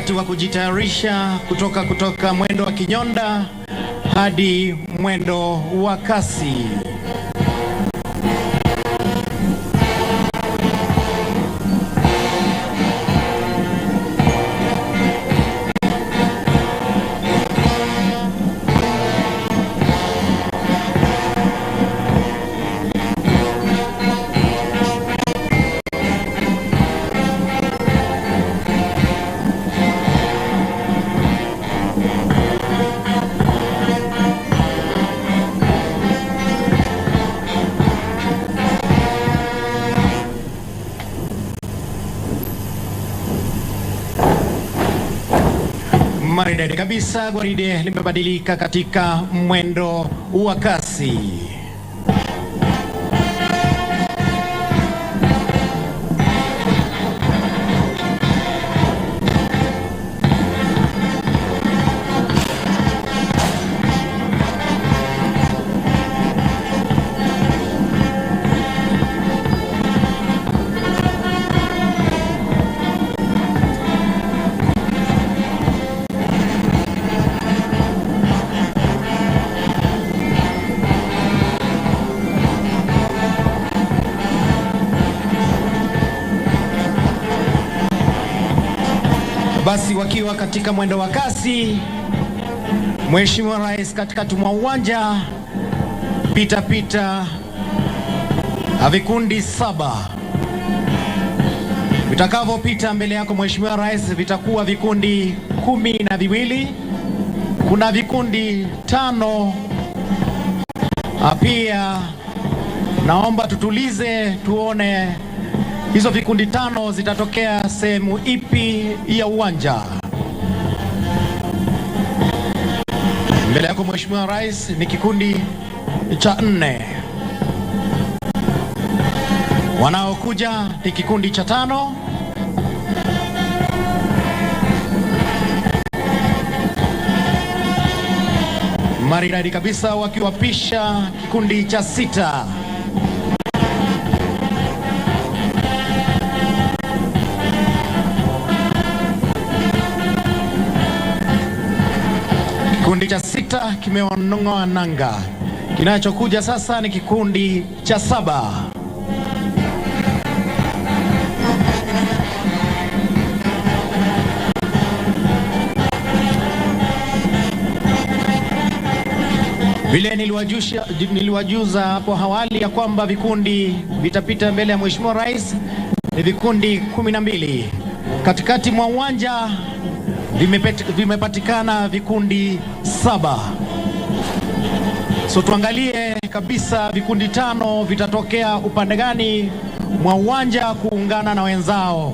Wakati wa kujitayarisha kutoka kutoka mwendo wa kinyonda hadi mwendo wa kasi. Maridadi kabisa, gwaride limebadilika katika mwendo wa kasi. Basi wakiwa katika mwendo wa kasi, Mheshimiwa Rais katikati mwa uwanja pita pita vikundi saba vitakavyopita mbele yako Mheshimiwa Rais vitakuwa vikundi 12. Kuna vikundi tano pia. Naomba tutulize tuone hizo vikundi tano zitatokea sehemu ipi ya uwanja. Mbele yako Mheshimiwa Rais ni kikundi cha nne, wanaokuja ni kikundi cha tano. Maridadi kabisa wakiwapisha kikundi cha sita. Kikundi cha sita kimeonong'oa nanga. Kinachokuja sasa ni kikundi cha saba. Vile niliwajusha, niliwajuza hapo awali ya kwamba vikundi vitapita mbele ya Mheshimiwa Rais ni vikundi 12. Katikati mwa uwanja vimepatikana vikundi saba. So tuangalie kabisa vikundi tano vitatokea upande gani mwa uwanja kuungana na wenzao.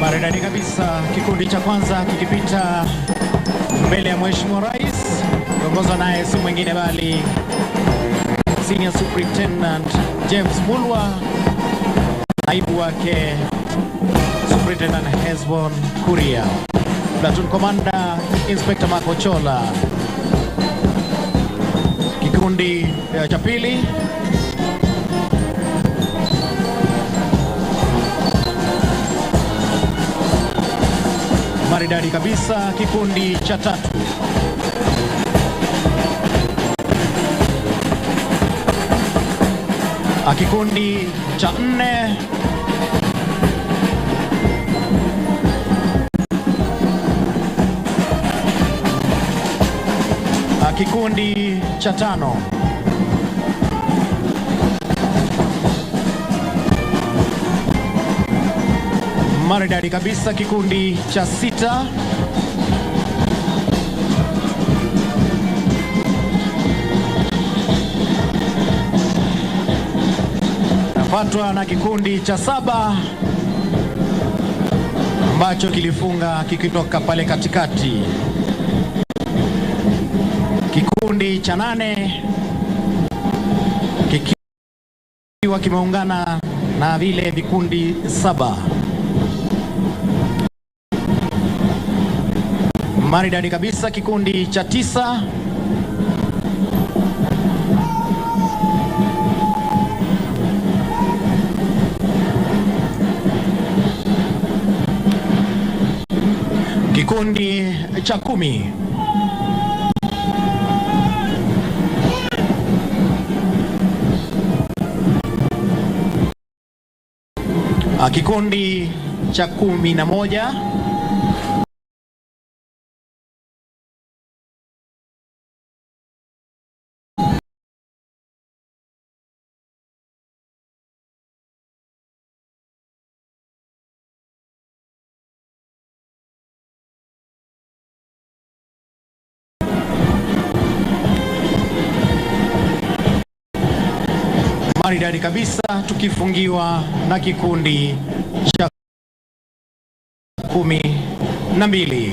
Maridadi kabisa, kikundi cha kwanza kikipita mbele ya Mheshimiwa Rais, kiongozwa naye si mwingine bali Senior Superintendent James Mulwa, naibu wake Superintendent Hesbon Kuria, Platoon Commander Inspector Marco Chola. Kikundi cha pili maridadi kabisa, kikundi cha tatu. Kikundi cha nne Kikundi cha tano. Maridadi kabisa kikundi cha sita. Nafuatwa na kikundi cha saba ambacho kilifunga kikitoka pale katikati. Kikundi cha nane kikiwa kimeungana na vile vikundi saba. Maridadi kabisa kikundi cha tisa. Kikundi cha 10. Kikundi cha 11. Maridadi kabisa tukifungiwa na kikundi cha 12.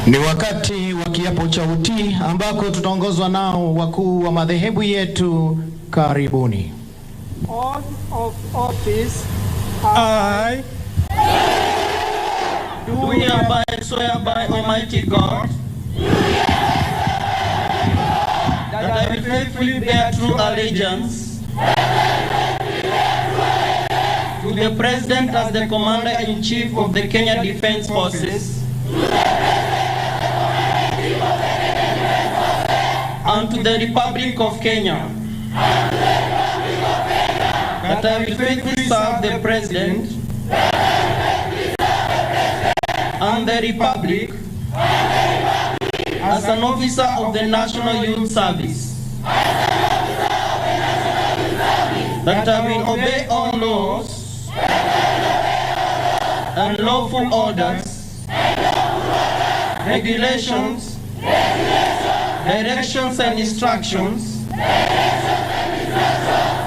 Ni wakati wa kiapo cha utii ambako tutaongozwa nao wakuu wa madhehebu yetu. Karibuni. Oath of office. I Do hereby swear by Almighty God that I will faithfully bear true allegiance to the President as the Commander-in-Chief of the Kenya Defence Forces and to the Republic of Kenya, that I will faithfully serve the President and the Republic as an officer of the National Youth Service. That I will obey all laws and lawful orders, regulations, directions and instructions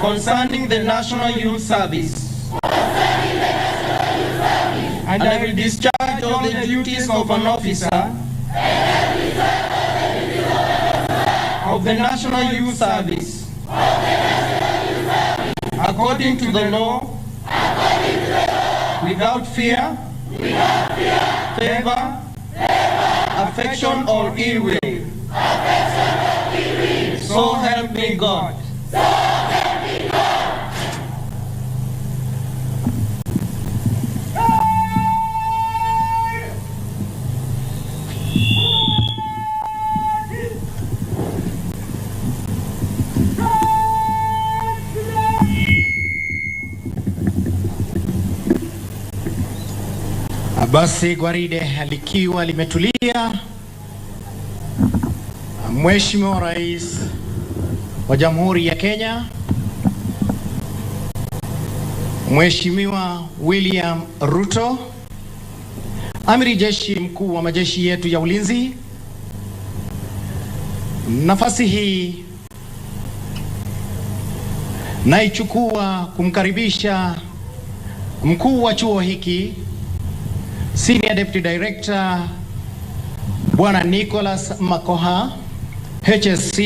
concerning the National Youth Service. And I will discharge all the duties of an officer of the National Youth Service according to the law, without fear, favor, affection or ill will. So help me God. Basi gwaride likiwa limetulia, Mheshimiwa Rais wa Jamhuri ya Kenya, Mheshimiwa William Ruto, Amiri Jeshi Mkuu wa majeshi yetu ya ulinzi, nafasi hii naichukua kumkaribisha mkuu wa chuo hiki Senior Deputy Director Bwana Nicholas Makoha HSC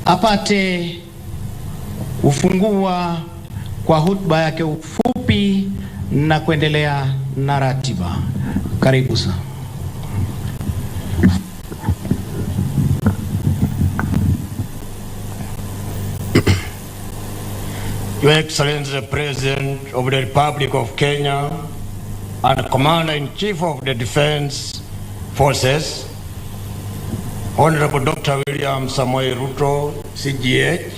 apate ufungua kwa hotuba yake ufupi na kuendelea na ratiba. Karibu sana. Your Excellency the President of the Republic of Kenya and Commander-in-Chief of the Defense Forces, Honorable Dr. William Samoei Ruto, CGH,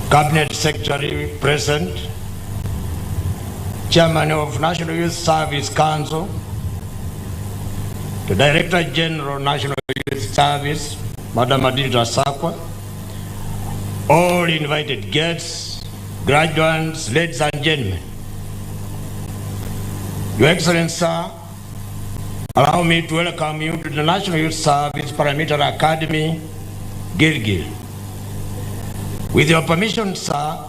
Cabinet Secretary present, Chairman of National Youth Service Council, the Director General National Youth Service, Madam Adita Sakwa, all invited guests, graduates, ladies and gentlemen. Your Excellency, sir, allow me to welcome you to the National Youth Service Paramilitary Academy, Gilgil. With your permission, sir,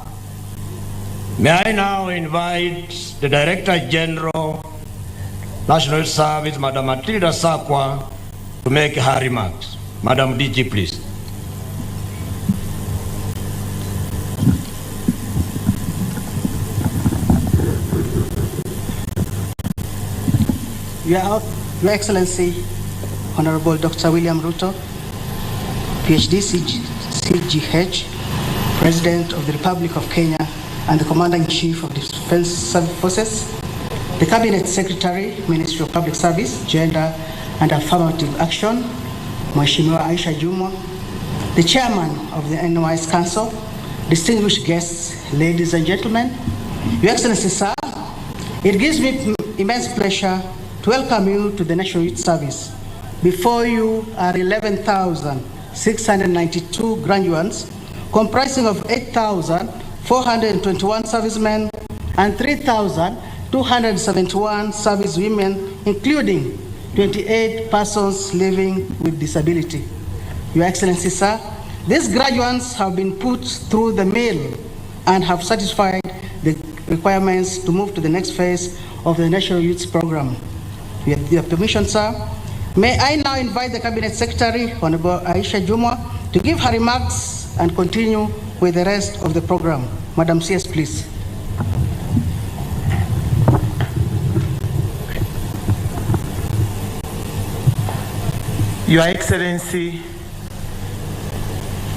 may I now invite the Director General, National Youth Service, Madam Matilda Sakwa, to make her remarks. Madam DG, please. Your, Your Excellency, Honorable Dr. William Ruto, PhD CG, CGH, President of the Republic of Kenya and the Commander-in-Chief of the Defense Forces, the Cabinet Secretary, Ministry of Public Service, Gender and Affirmative Action, Mheshimiwa Aisha Jumwa, the Chairman of the NYS Council, distinguished guests, ladies and gentlemen, Your Excellency, sir, it gives me immense pleasure to welcome you to the National Youth Service. Before you are 11,692 graduates, comprising of 8,421 servicemen and 3,271 servicewomen, including 28 persons living with disability. Your Excellency, sir, these graduates have been put through the mill and have satisfied the requirements to move to the next phase of the National Youth Program. With your permission, sir, may I now invite the Cabinet Secretary, Honorable Aisha Jumwa, to give her remarks and continue with the rest of the program. Madam CS, please. Your Excellency,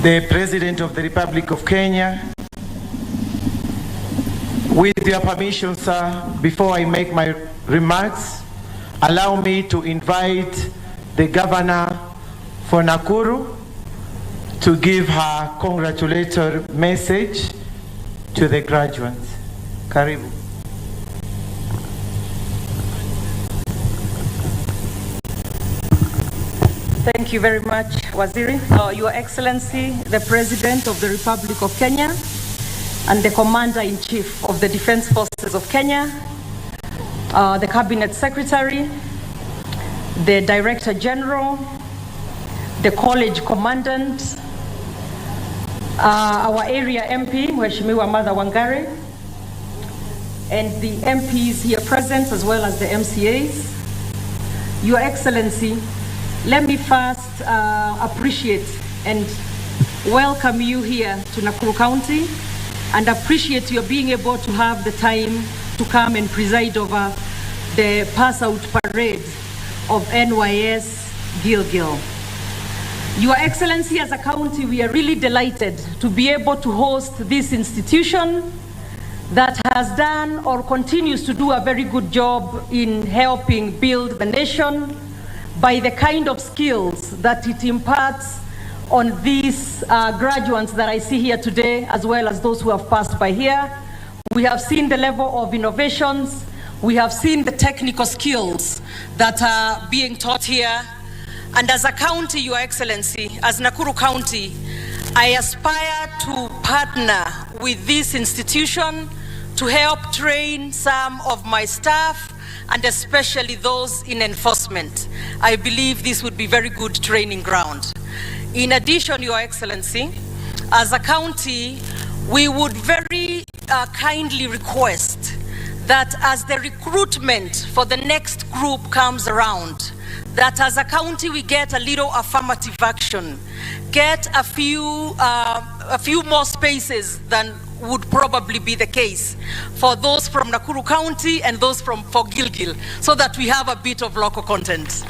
the President of the Republic of Kenya, with your permission, sir, before I make my remarks, allow me to invite the Governor for Nakuru to give her congratulatory message to the graduates. Karibu. Thank you very much, Waziri. Your Excellency, the President of the Republic of Kenya and the Commander-in-Chief of the Defense Forces of Kenya, the Cabinet Secretary, the Director General, the College Commandant, our area MP, Mheshimiwa Martha Wangari, and the MPs here present, as well as the MCAs. Your Excellency, let me first appreciate and welcome you here to Nakuru County and appreciate your being able to have the time to come and preside over the pass-out parade of NYS Gilgil. Your Excellency, as a county, we are really delighted to be able to host this institution that has done or continues to do a very good job in helping build the nation by the kind of skills that it imparts on these graduates that I see here today, as well as those who have passed by here. We have seen the level of innovations. We have seen the technical skills that are being taught here. And as a county, Your Excellency, as Nakuru County, I aspire to partner with this institution to help train some of my staff and especially those in enforcement. I believe this would be very good training ground. In addition, Your Excellency, as a county, we would very kindly request that as the recruitment for the next group comes around, that as a county we get a little affirmative action, get a few more spaces than would probably be the case for those from Nakuru County and those from for Gilgil, so that we have a bit of local content.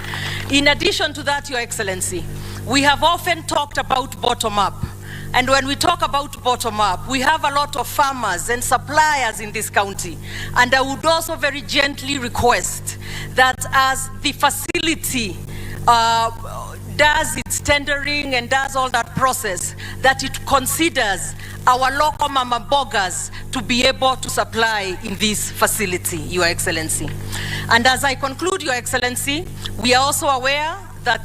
In addition to that, Your Excellency, we have often talked about bottom-up. And when we talk about bottom-up, we have a lot of farmers and suppliers in this county. And I would also very gently request that as the facility does its tendering and does all that process, that it considers our local mama mbogas to be able to supply in this facility, Your Excellency. And as I conclude, Your Excellency, we are also aware that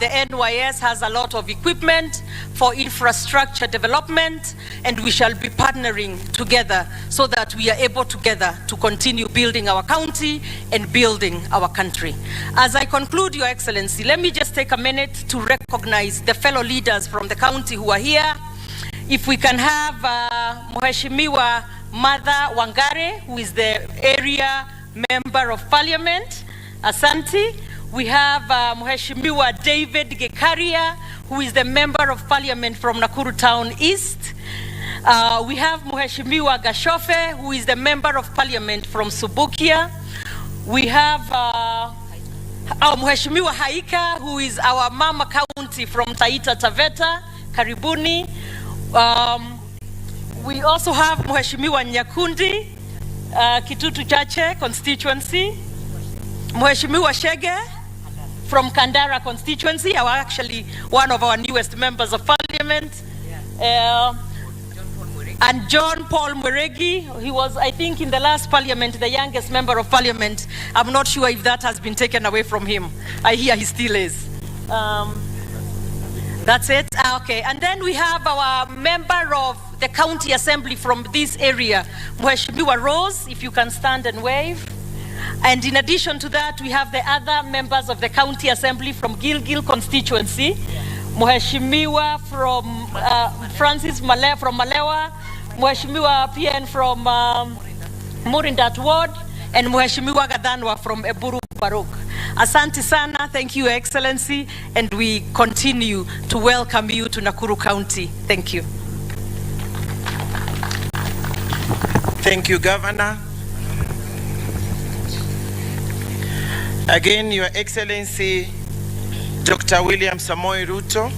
the NYS has a lot of equipment for infrastructure development, and we shall be partnering together so that we are able together to continue building our county and building our country. As I conclude, Your Excellency, let me just take a minute to recognize the fellow leaders from the county who are here. If we can have Mheshimiwa Martha Wangari, who is the area member of parliament, Asante. We have Mheshimiwa David Gikaria, who is the member of parliament from Nakuru Town East. We have Mheshimiwa Gashofe, who is the member of parliament from Subukia. We have Mheshimiwa Haika, who is our mama county from Taita Taveta. Karibuni. We also have Mheshimiwa Nyakundi, Kitutu Chache constituency. Mheshimiwa Shege from Kandara constituency, our actually one of our newest members of parliament. And John Paul Mweregi, he was, I think, in the last parliament, the youngest member of parliament. I'm not sure if that has been taken away from him. I hear he still is. That's it? Okay. And then we have our member of the county assembly from this area, Mheshimiwa Rose, if you can stand and wave. And in addition to that, we have the other members of the county assembly from Gilgil constituency, Mheshimiwa from Francis Male, from Malewa, Mheshimiwa PN from Murindat Ward, and Mheshimiwa Gathanwa from Eburu Barok. Asante sana, thank you, Excellency, and we continue to welcome you to Nakuru County. Thank you. Thank you, Governor. Again, Your Excellency, Dr. William Samoei Ruto,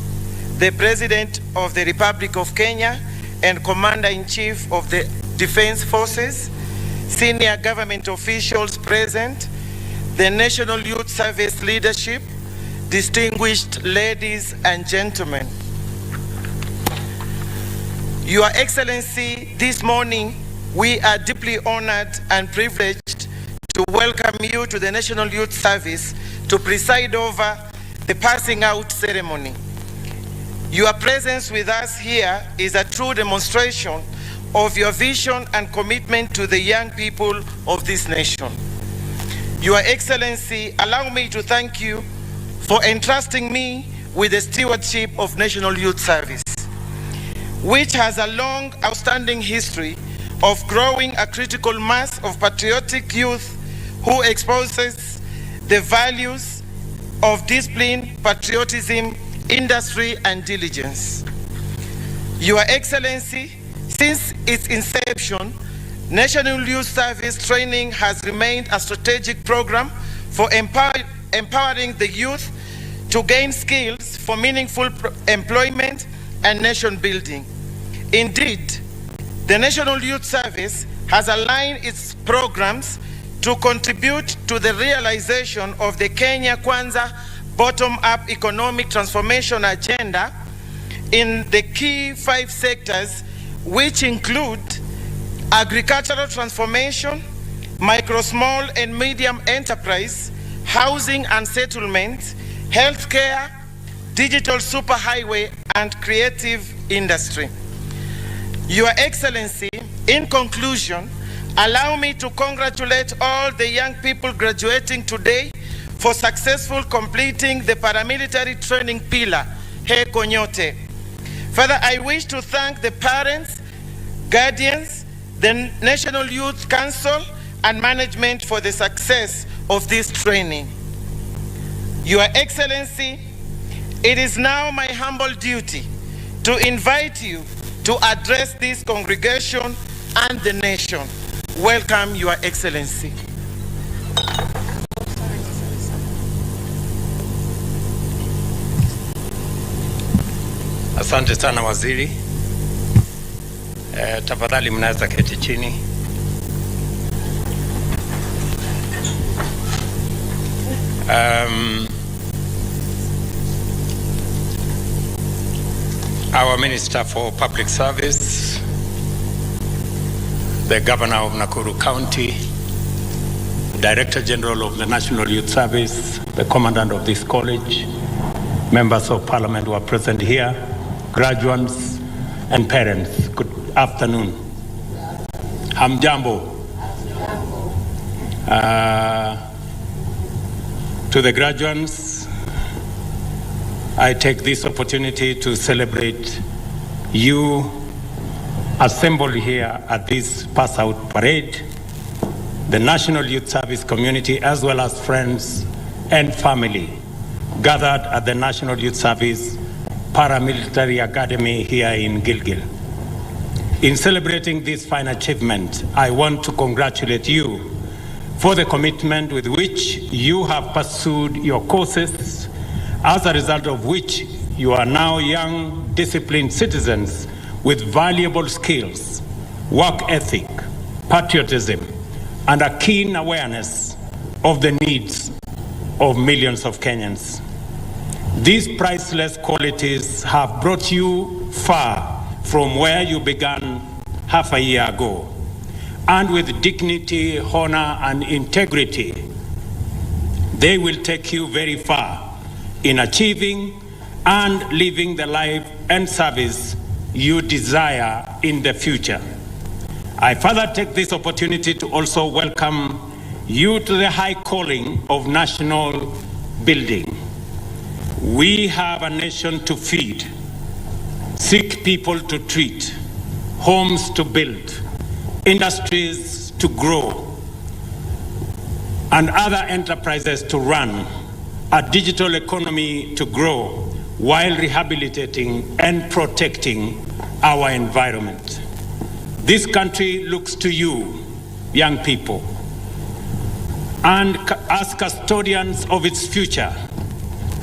the President of the Republic of Kenya and Commander-in-Chief of the Defense Forces, senior government officials present, the National Youth Service leadership, distinguished ladies and gentlemen. Your Excellency, this morning we are deeply honored and privileged to welcome you to the National Youth Service to preside over the passing out ceremony. Your presence with us here is a true demonstration of your vision and commitment to the young people of this nation. Your Excellency, allow me to thank you for entrusting me with the stewardship of National Youth Service, which has a long, outstanding history of growing a critical mass of patriotic youth who exposes the values of discipline, patriotism, industry, and diligence. Your Excellency, since its inception, National Youth Service training has remained a strategic program for empowering the youth to gain skills for meaningful employment and nation building. Indeed, the National Youth Service has aligned its programs to contribute to the realization of the Kenya Kwanza bottom-up economic transformation agenda in the key 5 sectors, which include agricultural transformation, micro, small and medium enterprise, housing and settlement, healthcare, digital superhighway, and creative industry. Your Excellency, in conclusion, allow me to congratulate all the young people graduating today for successful completing the paramilitary training pillar, Heko Nyote. Further, I wish to thank the parents, guardians, the National Youth Council, and management for the success of this training. Your Excellency, it is now my humble duty to invite you to address this congregation and the nation. Welcome, Your Excellency. Asante sana waziri. Tafadhali mnaweza keti chini. Our Minister for Public Service, the Governor of Nakuru County, Director General of the National Youth Service, the Commandant of this college, members of Parliament who are present here, graduates and parents, good afternoon. Hamjambo. To the graduates, I take this opportunity to celebrate you assembled here at this pass-out parade, the National Youth Service community, as well as friends and family gathered at the National Youth Service Paramilitary Academy here in Gilgil. In celebrating this fine achievement, I want to congratulate you for the commitment with which you have pursued your courses, as a result of which you are now young, disciplined citizens with valuable skills, work ethic, patriotism, and a keen awareness of the needs of millions of Kenyans. These priceless qualities have brought you far from where you began half a year ago, and with dignity, honor, and integrity, they will take you very far in achieving and living the life and service you desire in the future. I further take this opportunity to also welcome you to the high calling of national building. We have a nation to feed, sick people to treat, homes to build, industries to grow, and other enterprises to run, a digital economy to grow while rehabilitating and protecting our environment. This country looks to you, young people, and as custodians of its future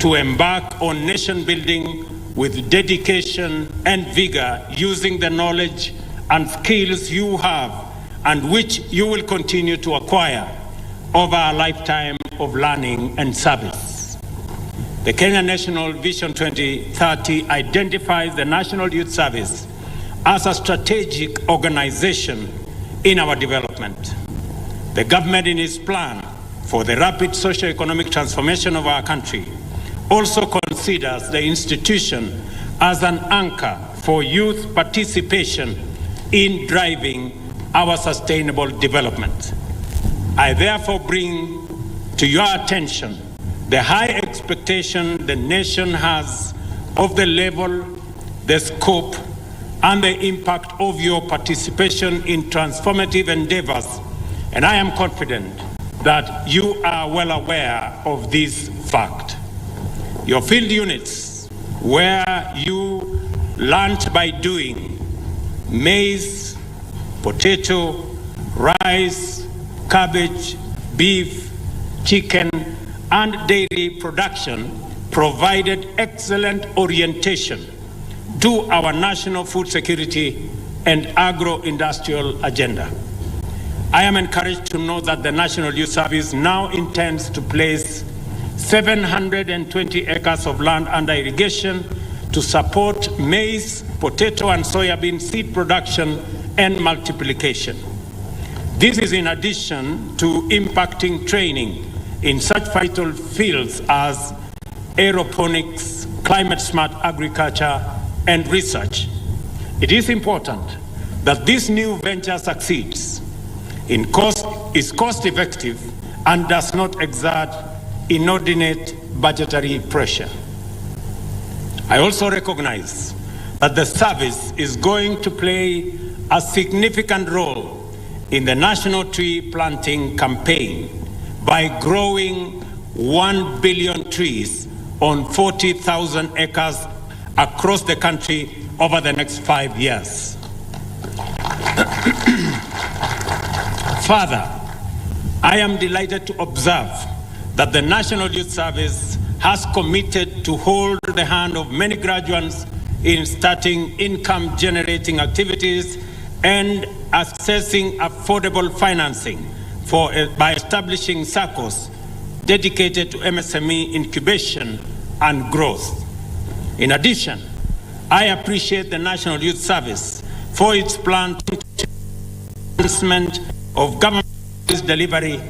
to embark on nation building with dedication and vigor using the knowledge and skills you have and which you will continue to acquire over a lifetime of learning and service. The Kenya National Vision 2030 identifies the National Youth Service as a strategic organization in our development. The government in its plan for the rapid socio-economic transformation of our country also considers the institution as an anchor for youth participation in driving our sustainable development. I therefore bring to your attention the high expectation the nation has of the level, the scope, and the impact of your participation in transformative endeavors, and I am confident that you are well aware of this fact. Your field units, where you learnt by doing, maize, potato, rice, cabbage, beef, chicken, and dairy production provided excellent orientation to our national food security and agro-industrial agenda. I am encouraged to know that the National Youth Service now intends to place 720 acres of land under irrigation to support maize, potato, and soybean seed production and multiplication. This is in addition to impacting training in such vital fields as aeroponics, climate smart agriculture, and research. It is important that this new venture succeeds, in cost, is cost effective, and does not exert inordinate budgetary pressure. I also recognize that the service is going to play a significant role in the national tree planting campaign by growing 1 billion trees on 40,000 acres across the country over the next five years. Further, I am delighted to observe that the National Youth Service has committed to hold the hand of many graduates in starting income generating activities and accessing affordable financing for, uh, by establishing SACCOs dedicated to MSME incubation and growth. In addition, I appreciate the National Youth Service for its plan to enhancement of government delivery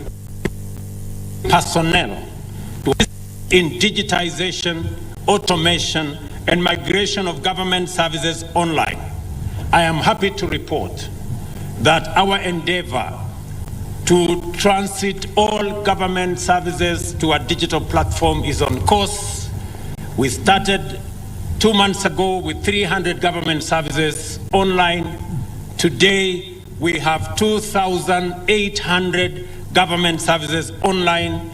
personnel in digitization, automation, and migration of government services online. I am happy to report that our endeavor to transit all government services to a digital platform is on course. We started two months ago with 300 government services online. Today, we have 2,800 government services online,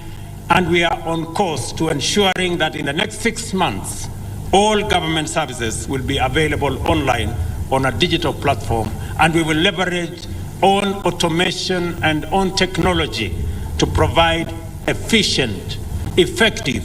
and we are on course to ensuring that in the next six months, all government services will be available online on a digital platform, and we will leverage on automation and on technology to provide efficient, effective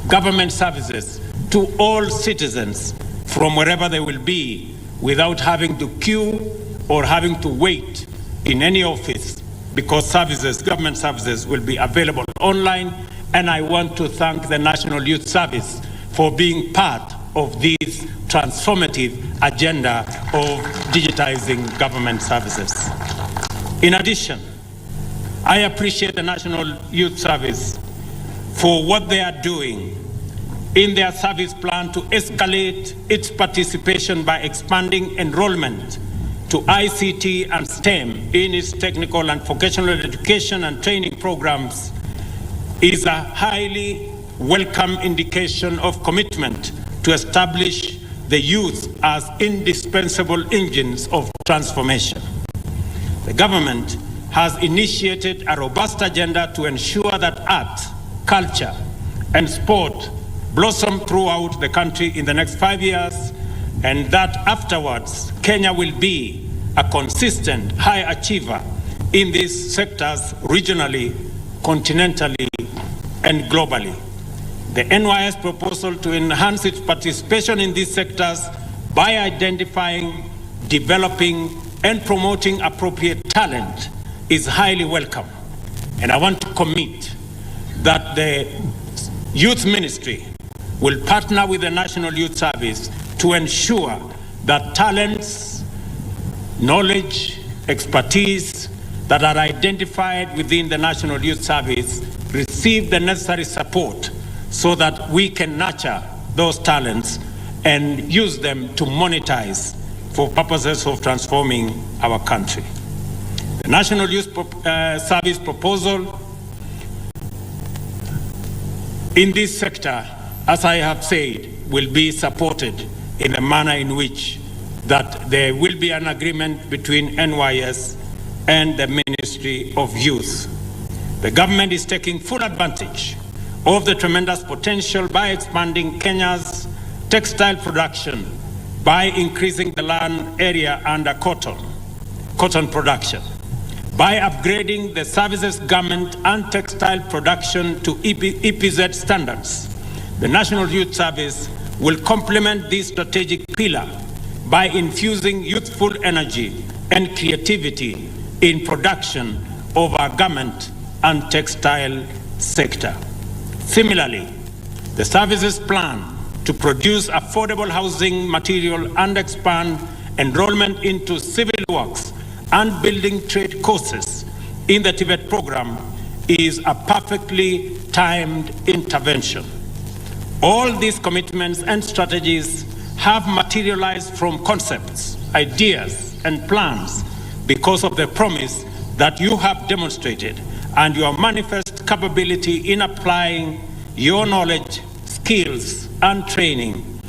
government services to all citizens from wherever they will be without having to queue or having to wait in any office because services, government services will be available online. And I want to thank the National Youth Service for being part of this transformative agenda of digitizing government services. In addition, I appreciate the National Youth Service for what they are doing in their service plan to escalate its participation by expanding enrollment to ICT and STEM in its technical and vocational education and training programs is a highly welcome indication of commitment to establish the youth as indispensable engines of transformation. The government has initiated a robust agenda to ensure that art, culture, and sport blossom throughout the country in the next 5 years, and that afterwards Kenya will be a consistent high achiever in these sectors regionally, continentally, and globally. The NYS proposal to enhance its participation in these sectors by identifying, developing, and promoting appropriate talent is highly welcome. And I want to commit that the Youth Ministry will partner with the National Youth Service to ensure that talents, knowledge, expertise that are identified within the National Youth Service receive the necessary support so that we can nurture those talents and use them to monetize for purposes of transforming our country. The National Youth Service proposal in this sector, as I have said, will be supported in a manner in which that there will be an agreement between NYS and the Ministry of Youth. The government is taking full advantage of the tremendous potential by expanding Kenya's textile production by increasing the land area under cotton production, by upgrading the services garment and textile production to EPZ standards. The National Youth Service will complement this strategic pillar by infusing youthful energy and creativity in production of our garment and textile sector. Similarly, the services plan to produce affordable housing material and expand enrollment into civil works and building trade courses in the TVET program is a perfectly timed intervention. All these commitments and strategies have materialized from concepts, ideas, and plans because of the promise that you have demonstrated and your manifest capability in applying your knowledge, skills, and training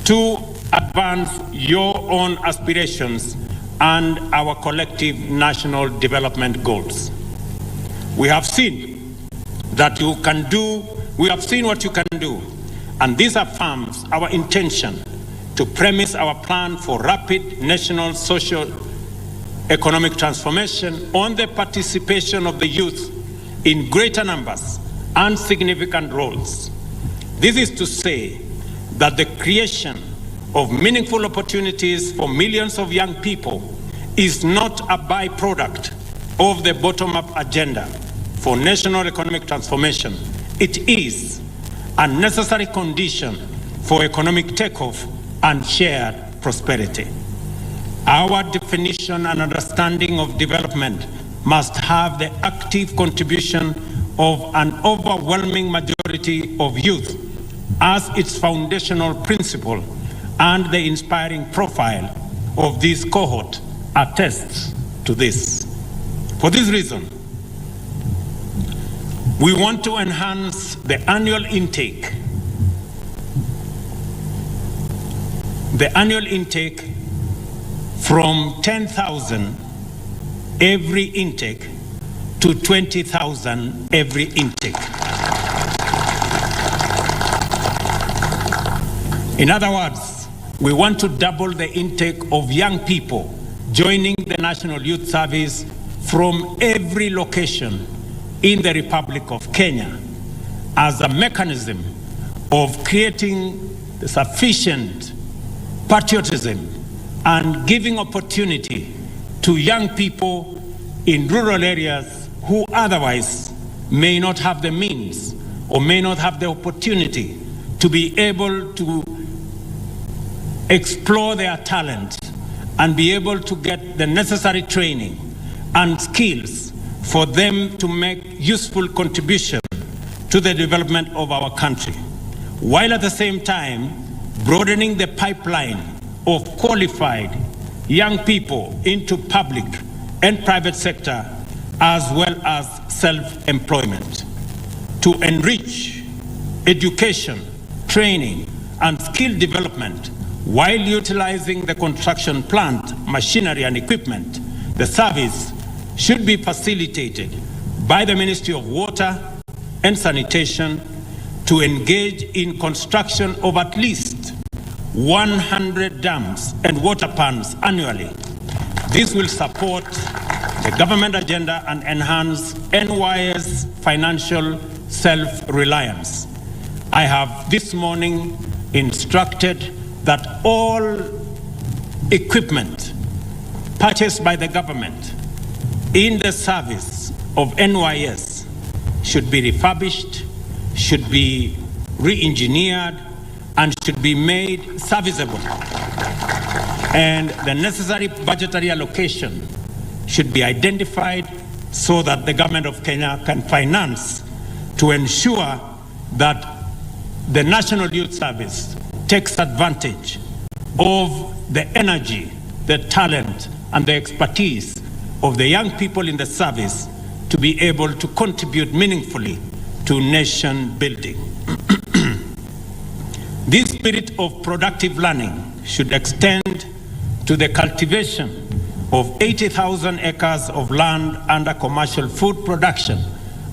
to advance your own aspirations and our collective national development goals. We have seen that you can do, we have seen what you can do, and this affirms our intention to premise our plan for rapid national social economic transformation on the participation of the youth in greater numbers and significant roles. This is to say that the creation of meaningful opportunities for millions of young people is not a byproduct of the bottom-up agenda for national economic transformation. It is a necessary condition for economic takeoff and shared prosperity. Our definition and understanding of development must have the active contribution of an overwhelming majority of youth as its foundational principle, and the inspiring profile of this cohort attests to this. For this reason, we want to enhance the annual intake. The annual intake from 10,000 every intake to 20,000 every intake. In other words, we want to double the intake of young people joining the National Youth Service from every location in the Republic of Kenya as a mechanism of creating the sufficient patriotism and giving opportunity to young people in rural areas who otherwise may not have the means or may not have the opportunity to be able to explore their talent and be able to get the necessary training and skills for them to make useful contribution to the development of our country, while at the same time broadening the pipeline of qualified young people into public and private sector as well as self-employment, to enrich education, training, and skill development while utilizing the construction plant, machinery, and equipment. The service should be facilitated by the Ministry of Water and Sanitation to engage in construction of at least 100 dams and water pans annually. This will support the government agenda and enhance NYS financial self-reliance. I have this morning instructed that all equipment purchased by the government in the service of NYS should be refurbished, should be re-engineered, and should be made serviceable. And the necessary budgetary allocation should be identified so that the government of Kenya can finance to ensure that the National Youth Service takes advantage of the energy, the talent, and the expertise of the young people in the service to be able to contribute meaningfully to nation building. This spirit of productive learning should extend to the cultivation of 80,000 acres of land under commercial food production.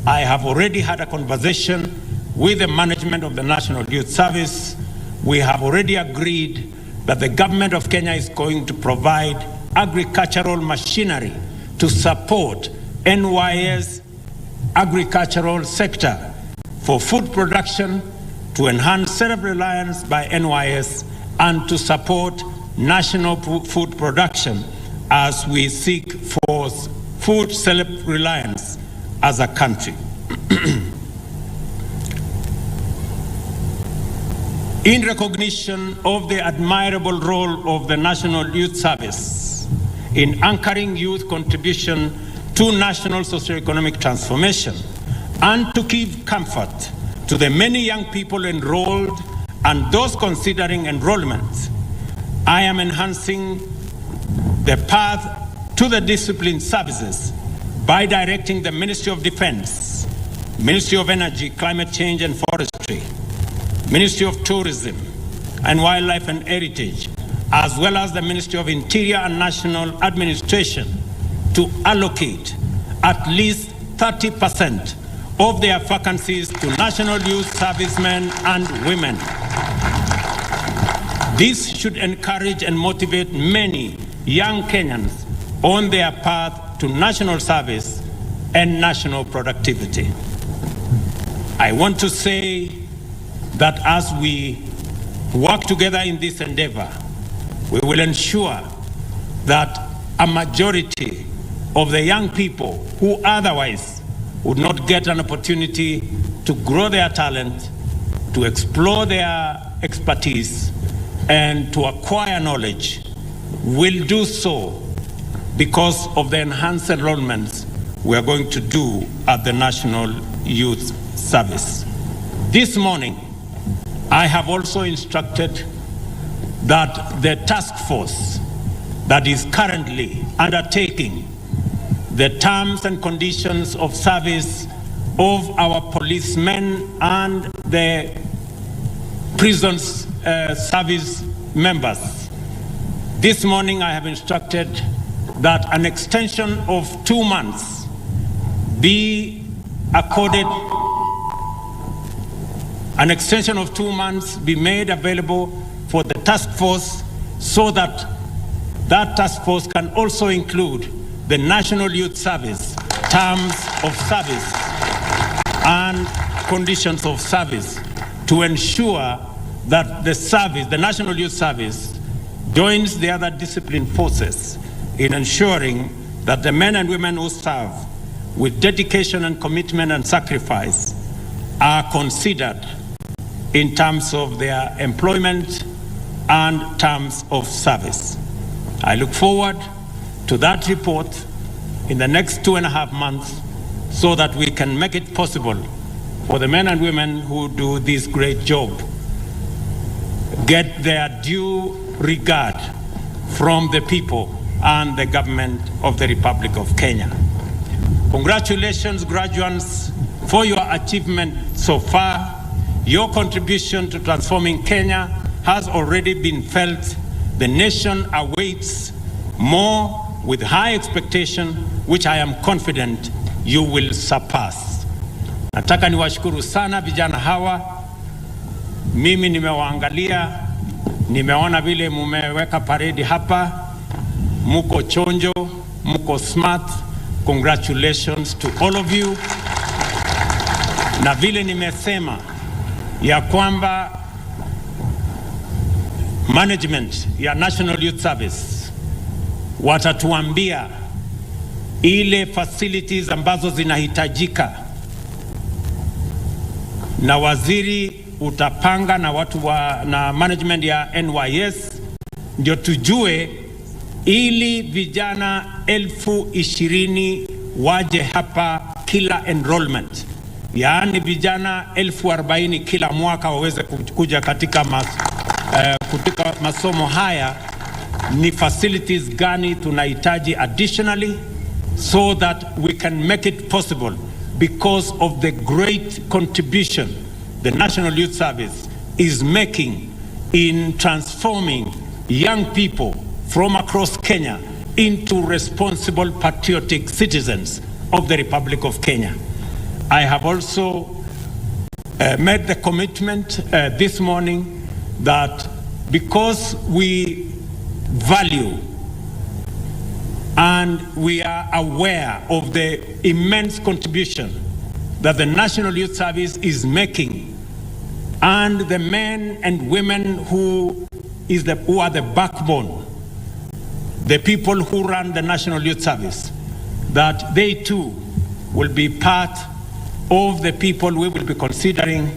I have already had a conversation with the management of the National Youth Service. We have already agreed that the government of Kenya is going to provide agricultural machinery to support NYS agricultural sector for food production, to enhance self-reliance by NYS, and to support national food production as we seek for food self-reliance as a country. In recognition of the admirable role of the National Youth Service in anchoring youth contribution to national socioeconomic transformation and to give comfort to the many young people enrolled and those considering enrollment, I am enhancing the path to the discipline services by directing the Ministry of Defense, Ministry of Energy, Climate Change and Forestry, Ministry of Tourism and Wildlife and Heritage, as well as the Ministry of Interior and National Administration to allocate at least 30% of their vacancies to national youth servicemen and women. This should encourage and motivate many young Kenyans on their path to national service and national productivity. I want to say that as we work together in this endeavor, we will ensure that a majority of the young people who otherwise would not get an opportunity to grow their talent, to explore their expertise, and to acquire knowledge will do so because of the enhanced enrollments we are going to do at the National Youth Service. This morning, I have also instructed that the task force that is currently undertaking the terms and conditions of service of our policemen and the prisons service members. This morning I have instructed that an extension of 2 months be accorded, an extension of 2 months be made available for the task force so that that task force can also include the National Youth Service, terms of service and conditions of service to ensure that the National Youth Service, joins the other discipline forces in ensuring that the men and women who serve with dedication and commitment and sacrifice are considered in terms of their employment and terms of service. I look forward to that report in the next 2.5 months so that we can make it possible for the men and women who do this great job get their due regard from the people and the government of the Republic of Kenya. Congratulations, graduates, for your achievement so far. Your contribution to transforming Kenya has already been felt. The nation awaits more. with high expectation which I am confident you will surpass. Nataka niwashukuru sana vijana hawa. Mimi nimewaangalia, nimeona vile mumeweka paredi hapa, muko chonjo, muko smart. Congratulations to all of you. Na vile nimesema ya kwamba management ya National Youth Service watatuambia ile facilities ambazo zinahitajika, na waziri utapanga na watu wa, na management ya NYS ndio tujue, ili vijana 20,000 waje hapa kila enrollment, yaani vijana 40,000 kila mwaka waweze kuja katika, katika masomo haya. Ni facilities gani tunahitaji additionally so that we can make it possible because of the great contribution the National Youth Service is making in transforming young people from across Kenya into responsible patriotic citizens of the Republic of Kenya. I have also made the commitment this morning that because we value and we are aware of the immense contribution that the National Youth Service is making and the men and women who are the backbone, the people who run the National Youth Service, that they too will be part of the people we will be considering,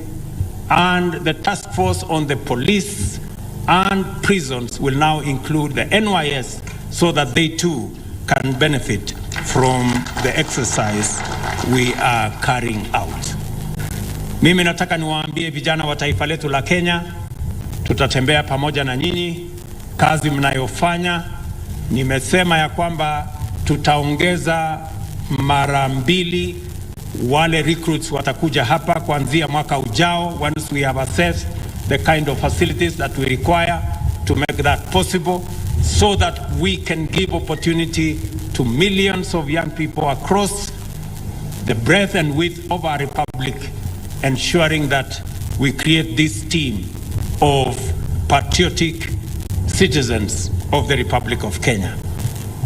and the task force on the police and prisons will now include the NYS so that they too can benefit from the exercise we are carrying out. Mimi nataka niwaambie vijana wa taifa letu la Kenya, tutatembea pamoja na nyinyi, kazi mnayofanya. Nimesema ya kwamba tutaongeza mara mbili wale recruits watakuja hapa kuanzia mwaka ujao, once we have assessed the kind of facilities that we require to make that possible so that we can give opportunity to millions of young people across the breadth and width of our republic, ensuring that we create this team of patriotic citizens of the Republic of Kenya.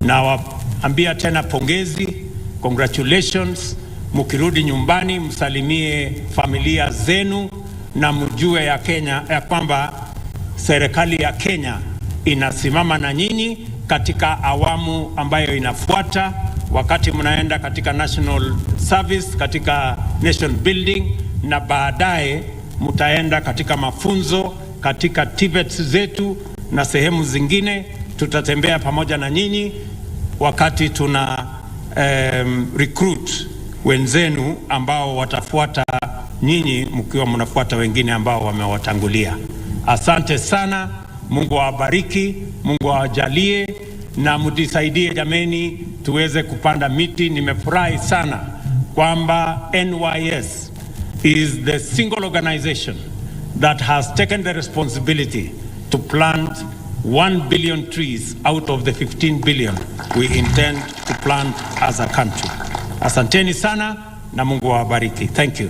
Nawaambia tena pongezi, congratulations. Mukirudi nyumbani msalimie familia zenu na mjue ya Kenya ya kwamba serikali ya Kenya inasimama na nyinyi katika awamu ambayo inafuata, wakati mnaenda katika national service, katika nation building, na baadaye mtaenda katika mafunzo katika TVETs zetu na sehemu zingine. Tutatembea pamoja na nyinyi wakati tuna recruit wenzenu ambao watafuata nyinyi mkiwa mnafuata wengine ambao wamewatangulia. Asante sana. Mungu awabariki, Mungu awajalie na mtusaidie jameni, tuweze kupanda miti. Nimefurahi sana kwamba NYS is the single organization that has taken the responsibility to plant 1 billion trees out of the 15 billion we intend to plant as a country. Asanteni sana na Mungu awabariki. Thank you.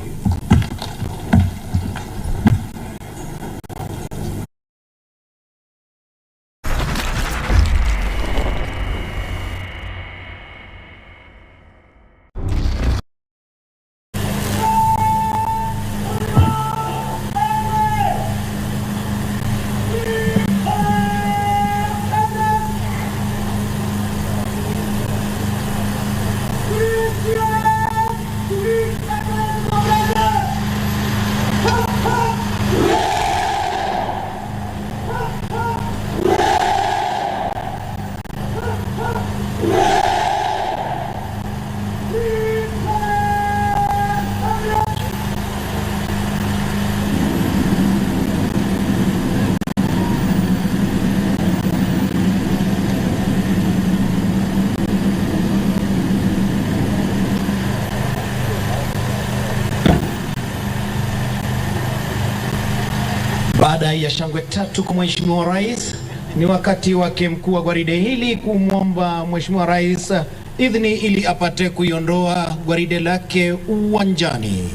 Baada ya shangwe tatu kwa Mheshimiwa Rais, Ni wakati wake mkuu wa gwaride hili kumwomba Mheshimiwa Rais idhini ili apate kuiondoa gwaride lake uwanjani.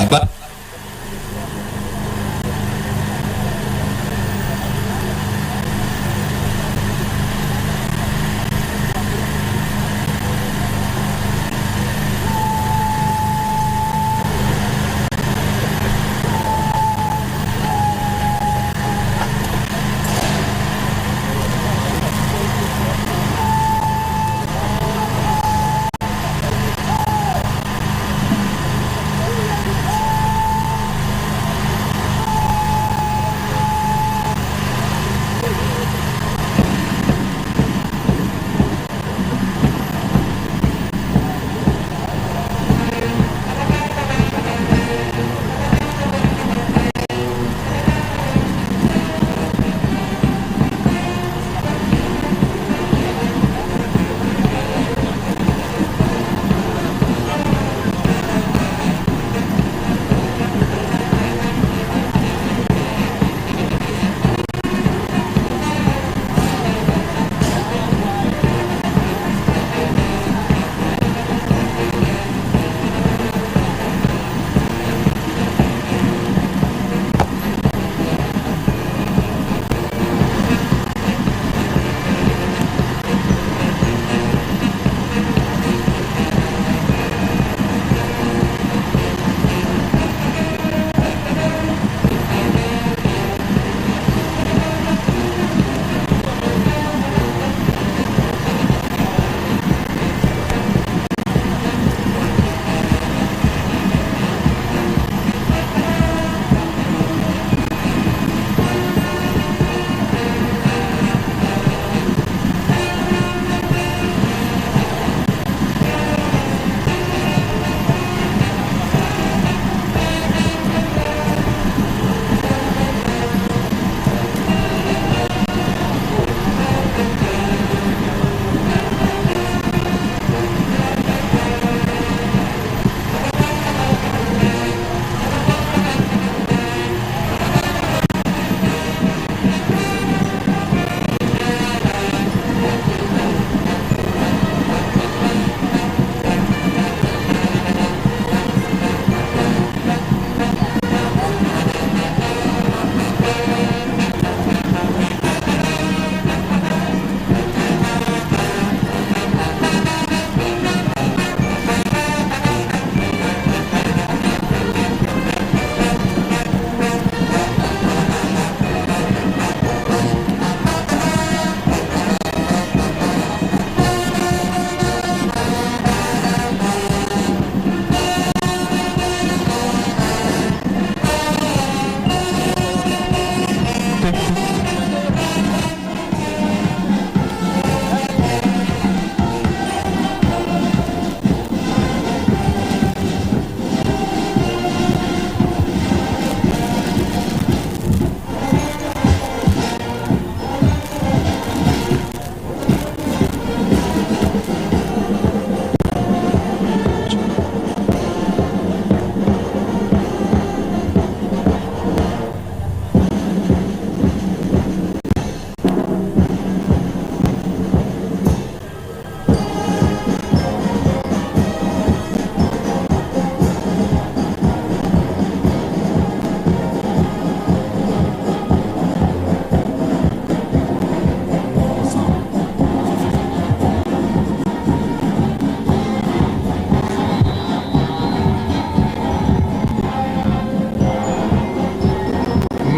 Aba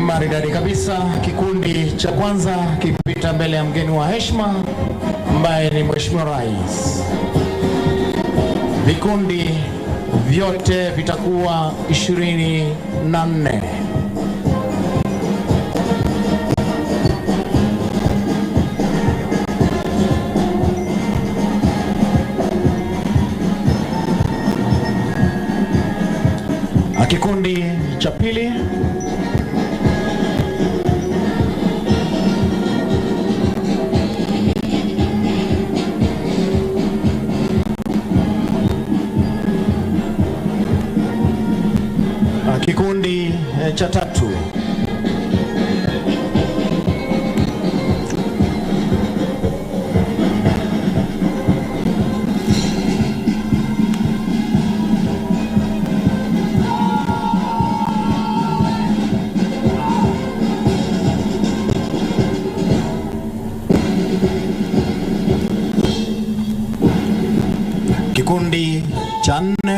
Maridadi kabisa, kikundi cha kwanza kipita mbele ya mgeni wa heshima ambaye ni Mheshimiwa Rais. Vikundi vyote vitakuwa 24. Kikundi cha pili. Kikundi cha tatu. Kikundi cha nne.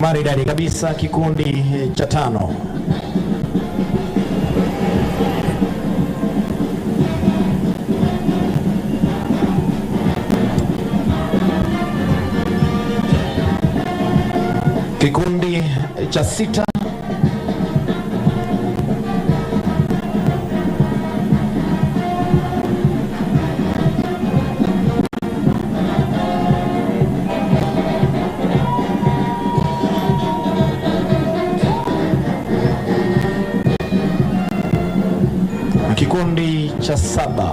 Maridadi kabisa, kikundi cha tano. Kikundi cha sita. Kikundi cha saba.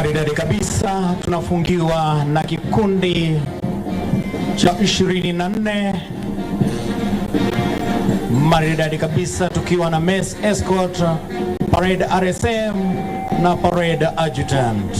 Maridadi kabisa, tunafungiwa na kikundi cha 24 maridadi kabisa, tukiwa na mess escort, parade RSM na parade adjutant.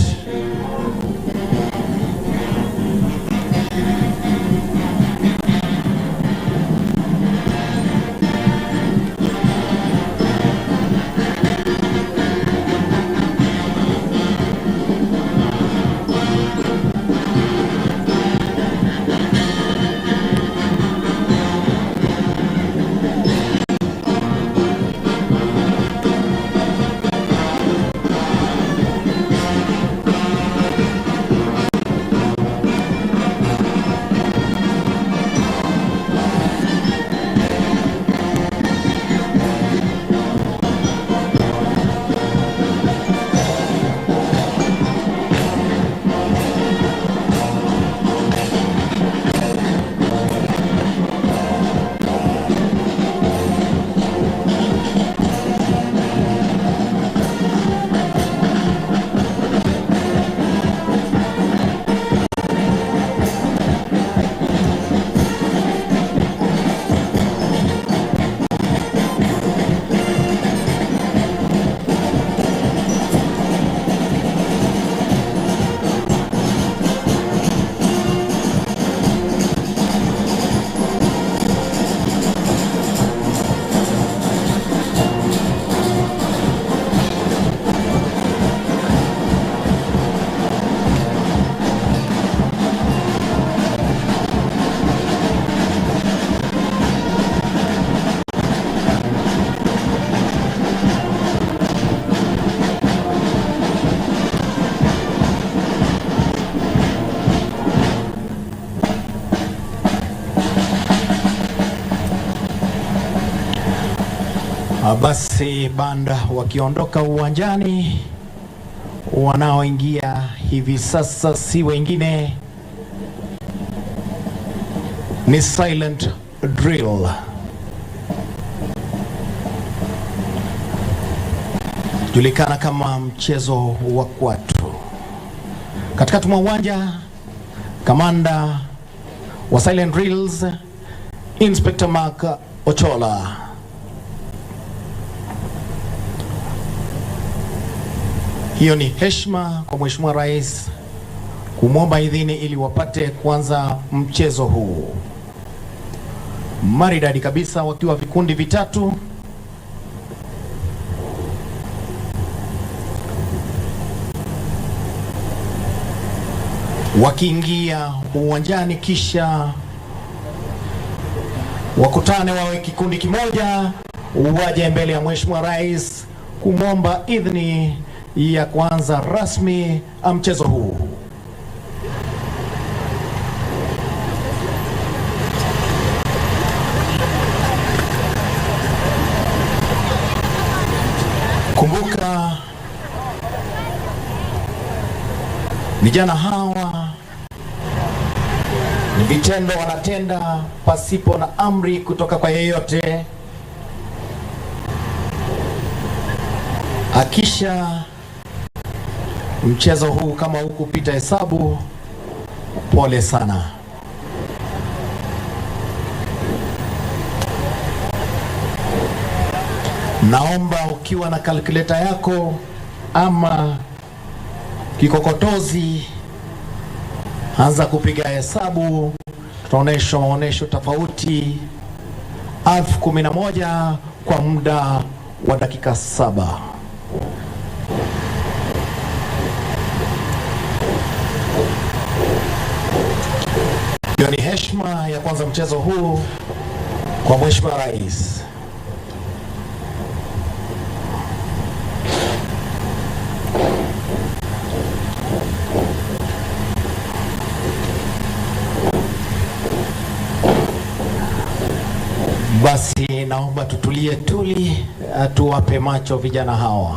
Basi banda wakiondoka uwanjani, wanaoingia hivi sasa si wengine ni Silent Drill. Julikana kama mchezo wa kwatu. Katikati mwa uwanja, kamanda wa Silent Drills Inspector Mark Ochola. Hiyo ni heshima kwa Mheshimiwa Rais kumwomba idhini ili wapate kuanza mchezo huu maridadi kabisa, wakiwa vikundi vitatu. Wakiingia uwanjani kisha wakutane wawe kikundi kimoja, waje mbele ya Mheshimiwa Rais kumwomba idhini ya kuanza rasmi mchezo huu. Kumbuka vijana hawa ni vitendo wanatenda pasipo na amri kutoka kwa yeyote. Akisha mchezo huu kama hukupita hesabu, pole sana. Naomba ukiwa na kalkuleta yako ama kikokotozi, anza kupiga hesabu. Tutaonyeshwa maonyesho tofauti 11,000 kwa muda wa dakika 7. Hiyo ni heshima ya kwanza mchezo huu kwa Mheshimiwa Rais. Basi naomba tutulie tuli, tuwape macho vijana hawa.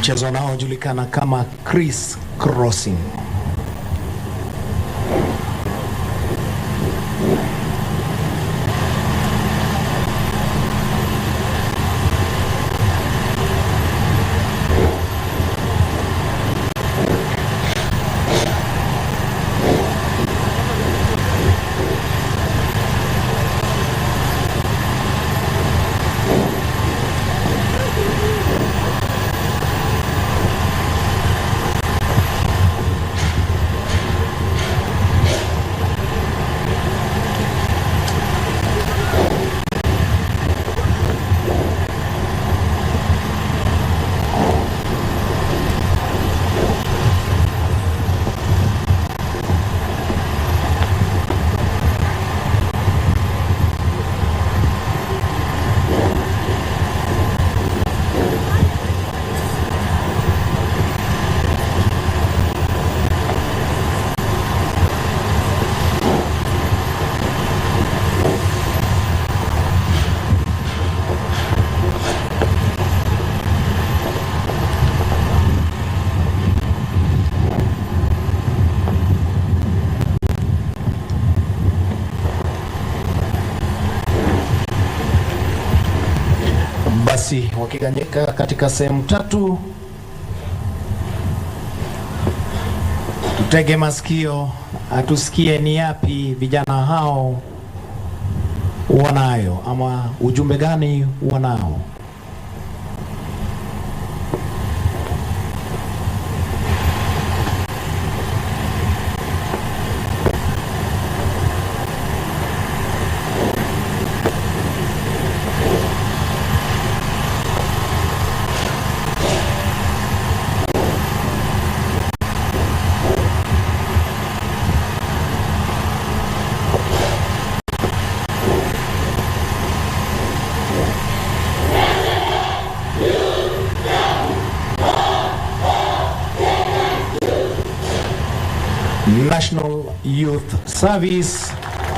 Mchezo unaojulikana kama criss crossing. Basi wakiganyika katika sehemu tatu, tutege masikio atusikie ni yapi vijana hao wanayo ama ujumbe gani wanao. National Youth Service,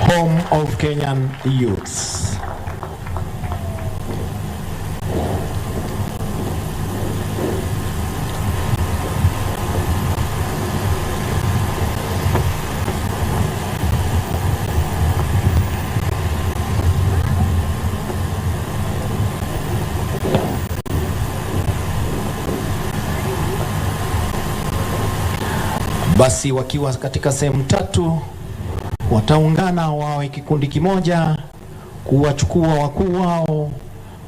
home of Kenyan youths. Basi wakiwa katika sehemu tatu wataungana wawe kikundi kimoja kuwachukua wakuu wao,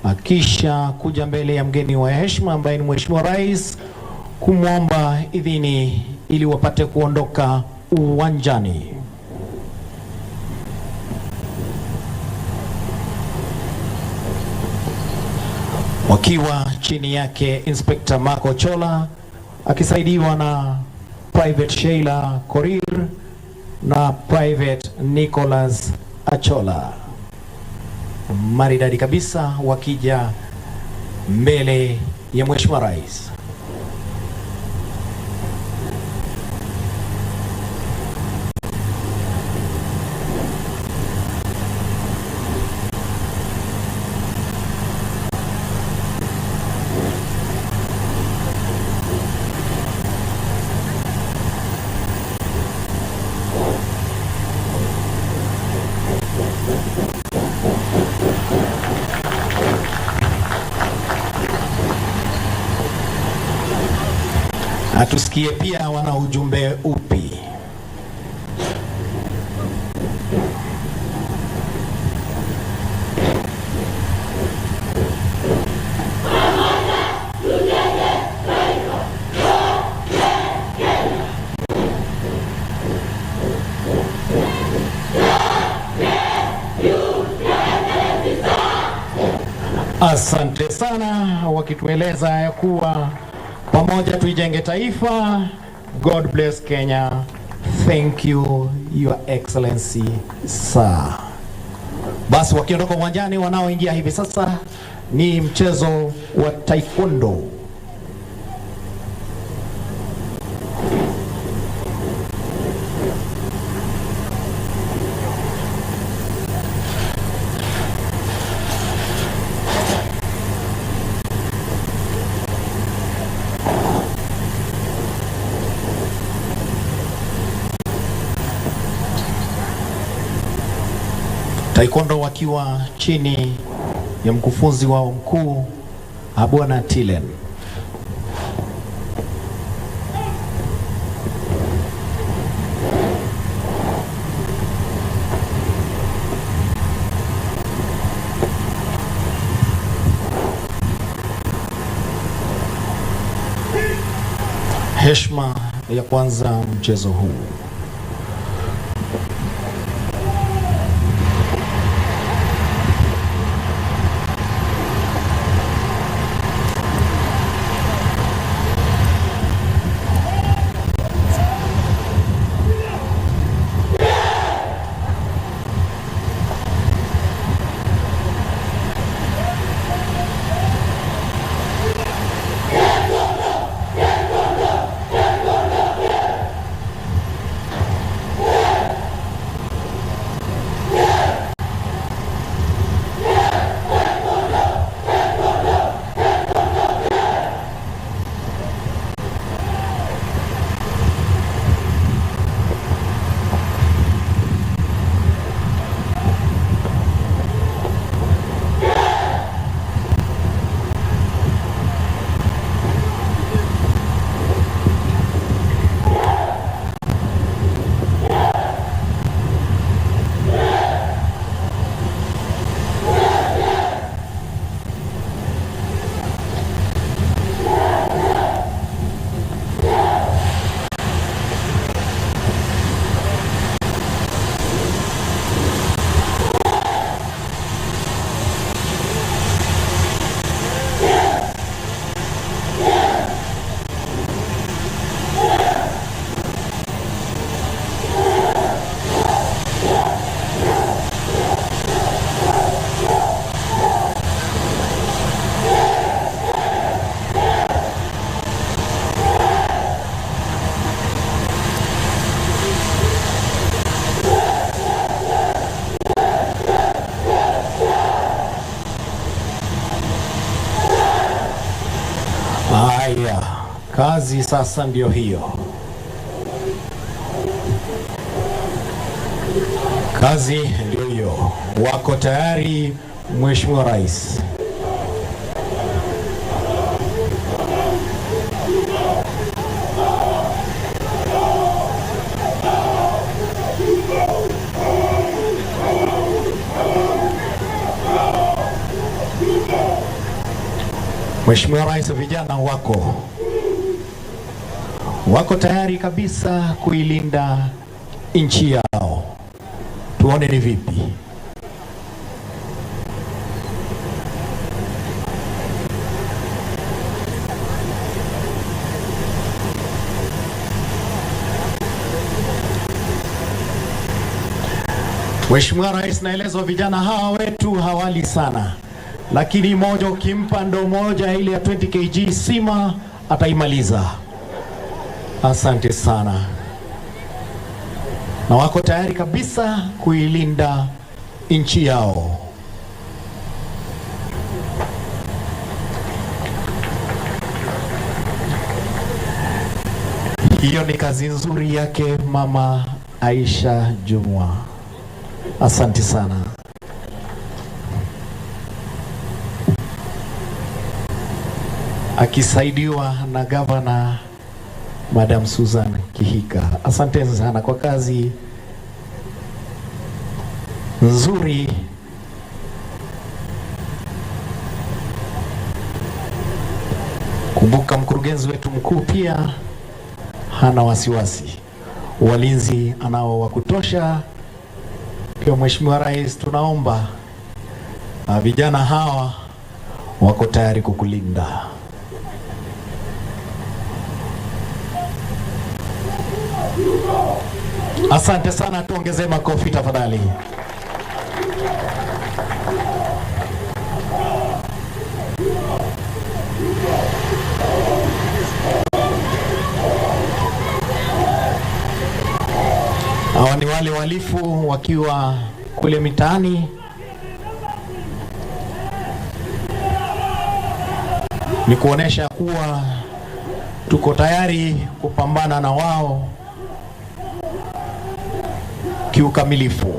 akisha kuja mbele ya mgeni wa heshima ambaye ni Mheshimiwa Rais kumwomba idhini ili wapate kuondoka uwanjani. Wakiwa chini yake Inspector Marco Chola akisaidiwa na Private Sheila Korir na Private Nicholas Achola. Maridadi kabisa wakija mbele ya Mheshimiwa Rais. Atusikie pia wana ujumbe upi. Asante sana, wakitueleza ya kuwa pamoja tuijenge taifa. God bless Kenya. Thank you your excellency sir. Basi wakiondoka uwanjani, wanaoingia hivi sasa ni mchezo wa taekwondo. Taekwondo wakiwa chini ya mkufunzi wao mkuu Bwana Tilen. Heshima ya kwanza mchezo huu. Haya, kazi sasa ndio hiyo. Kazi ndio hiyo. Wako tayari, Mheshimiwa Rais. Mheshimiwa Rais, vijana wako wako tayari kabisa kuilinda nchi yao. Tuone ni vipi. Mheshimiwa Rais, naelezwa vijana hawa wetu hawali sana, lakini moja ukimpa ndoo moja ile ya 20 kg sima ataimaliza. Asante sana, na wako tayari kabisa kuilinda nchi yao. Hiyo ni kazi nzuri yake Mama Aisha Jumwa. Asante sana. Akisaidiwa na gavana Madam Susan Kihika. Asante sana kwa kazi nzuri. Kumbuka mkurugenzi wetu mkuu pia hana wasiwasi, walinzi anao wa kutosha. Pia Mheshimiwa Rais, tunaomba vijana hawa wako tayari kukulinda. Asante sana, tuongezee makofi tafadhali. Hawa ni wale wahalifu wakiwa kule mitaani ni kuonesha kuwa tuko tayari kupambana na wao kiukamilifu.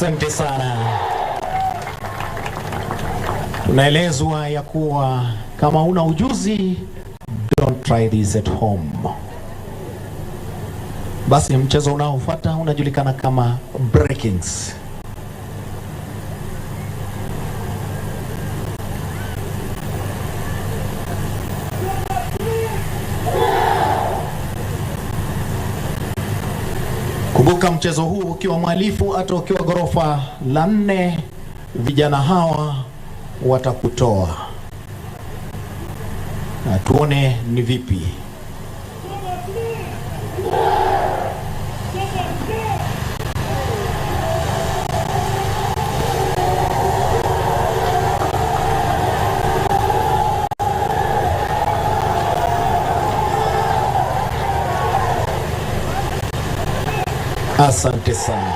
Asante sana. Tunaelezwa ya kuwa kama una ujuzi, don't try this at home. Basi mchezo unaofuata unajulikana kama breakings. Kumbuka mchezo huu ukiwa mhalifu, hata ukiwa ghorofa la nne, vijana hawa watakutoa. Na tuone ni vipi. Asante sana.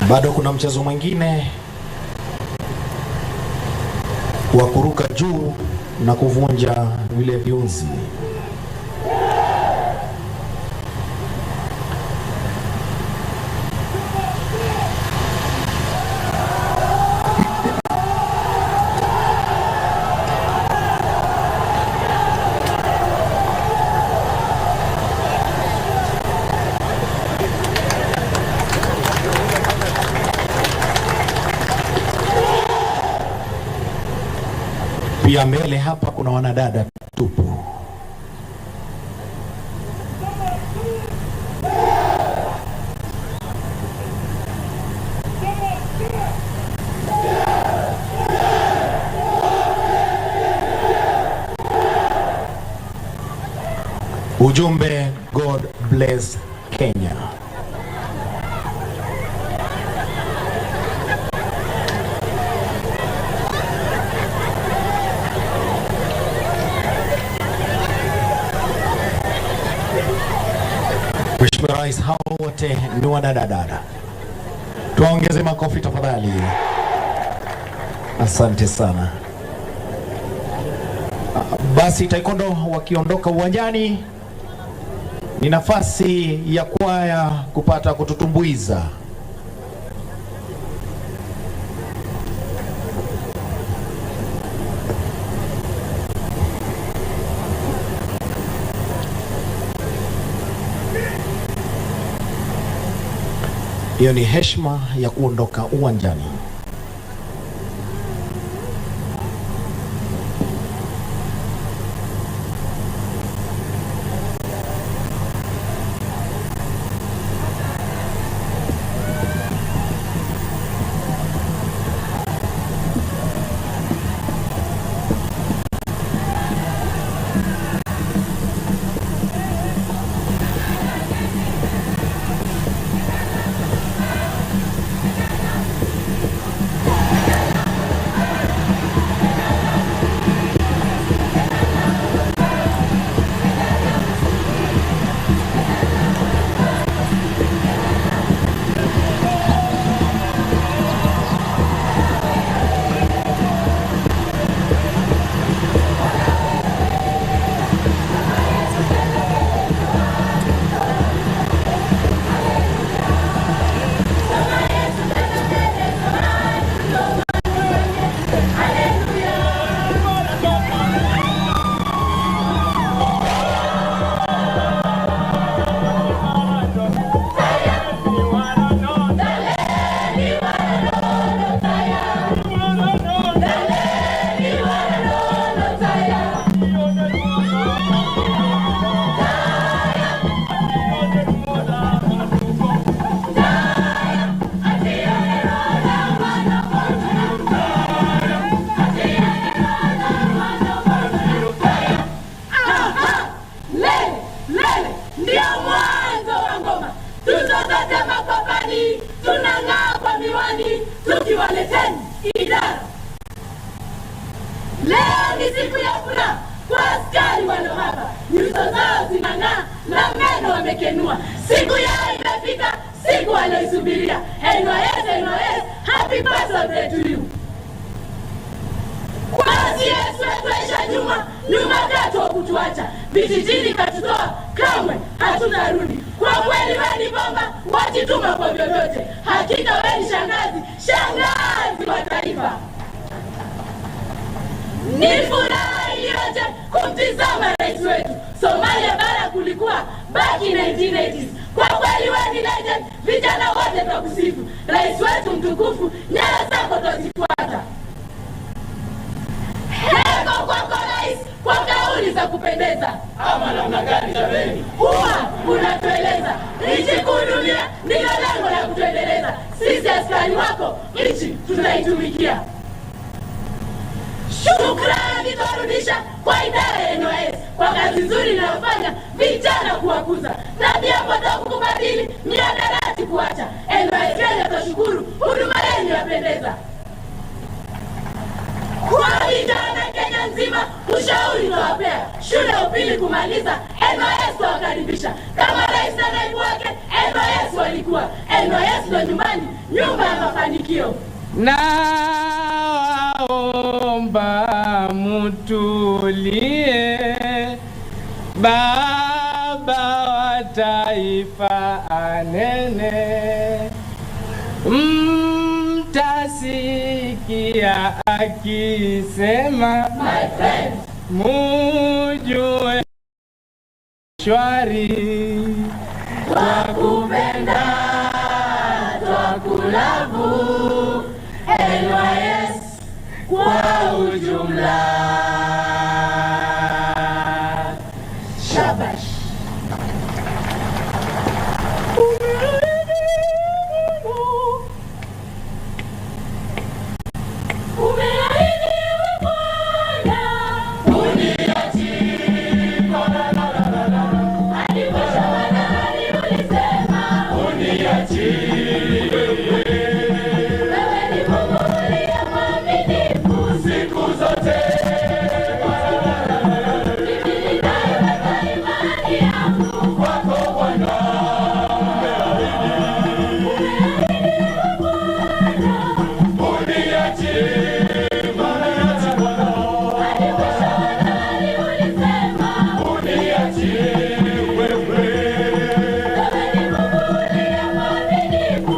Bado kuna mchezo mwingine wa kuruka juu na kuvunja vile viunzi. Pia mbele hapa kuna wanadada tupu. Ujumbe, God bless Kenya. Mheshimiwa Rais, hao wote ni wanadada. Tuwaongeze makofi tafadhali. Asante sana. Basi taekwondo wakiondoka uwanjani, ni nafasi ya kwaya kupata kututumbuiza. Hiyo ni heshima ya kuondoka uwanjani. Leo ni siku ya furaha kwa askari walio hapa, nyuso zao zinang'aa na meno wamekenua. Siku yao imefika, siku walioisubiria. NYS, NYS, happy birthday to you. Basi Yesu atuaisha nyuma, nyuma katu kutuacha. Vijijini katutoa, kamwe hatutarudi. Kwa kweli wewe ni bomba, wajituma kwa vyovyote. Hakika wewe ni shangazi, shangazi wa taifa. Ni furaha iliyoje kumtizama rais wetu. Somalia bara kulikuwa back in 1980s. Kwa kweli wewe ni legend, vijana wote twakusifu. Rais wetu mtukufu, nyayo zako twazifuata. Heko kwako rais, kwa kauli za kupendeza. Ama namna gani jameni? Huwa unatueleza nchi kuhudumia ndilo lengo la kutuendeleza. Sisi askari wako, nchi tutaitumikia. Shukrani twarudisha kwa idara ya NYS kwa kazi nzuri inayofanya vijana kuwakuza, tabia potofu kubadili, mihadarati kuacha. NYS Kenya twashukuru, huduma yenu yapendeza. Kwa vijana Kenya nzima, ushauri twawapea, shule ya upili kumaliza, NYS twawakaribisha. Kama rais na naibu wake, NYS walikuwa. NYS ndo nyumbani, nyumba ya mafanikio. Nawaomba mutulie, baba wa taifa anene, mtasikia akisema, My friend, mujue shwari twakupenda, twakulavu, NYS kwa ujumla. Shabash. Umeahidiwa Bwana, hadi mwisho wa dahari ulisema, wewe ni Mungu uliye mwaminifu Siku zote Mimi ninaiweka imani yangu kwako Bwana. Uniachie Bwana, hadi mwisho wa dahari ulisema, uniachie wewe wewe ni Mungu uliye mwaminifu.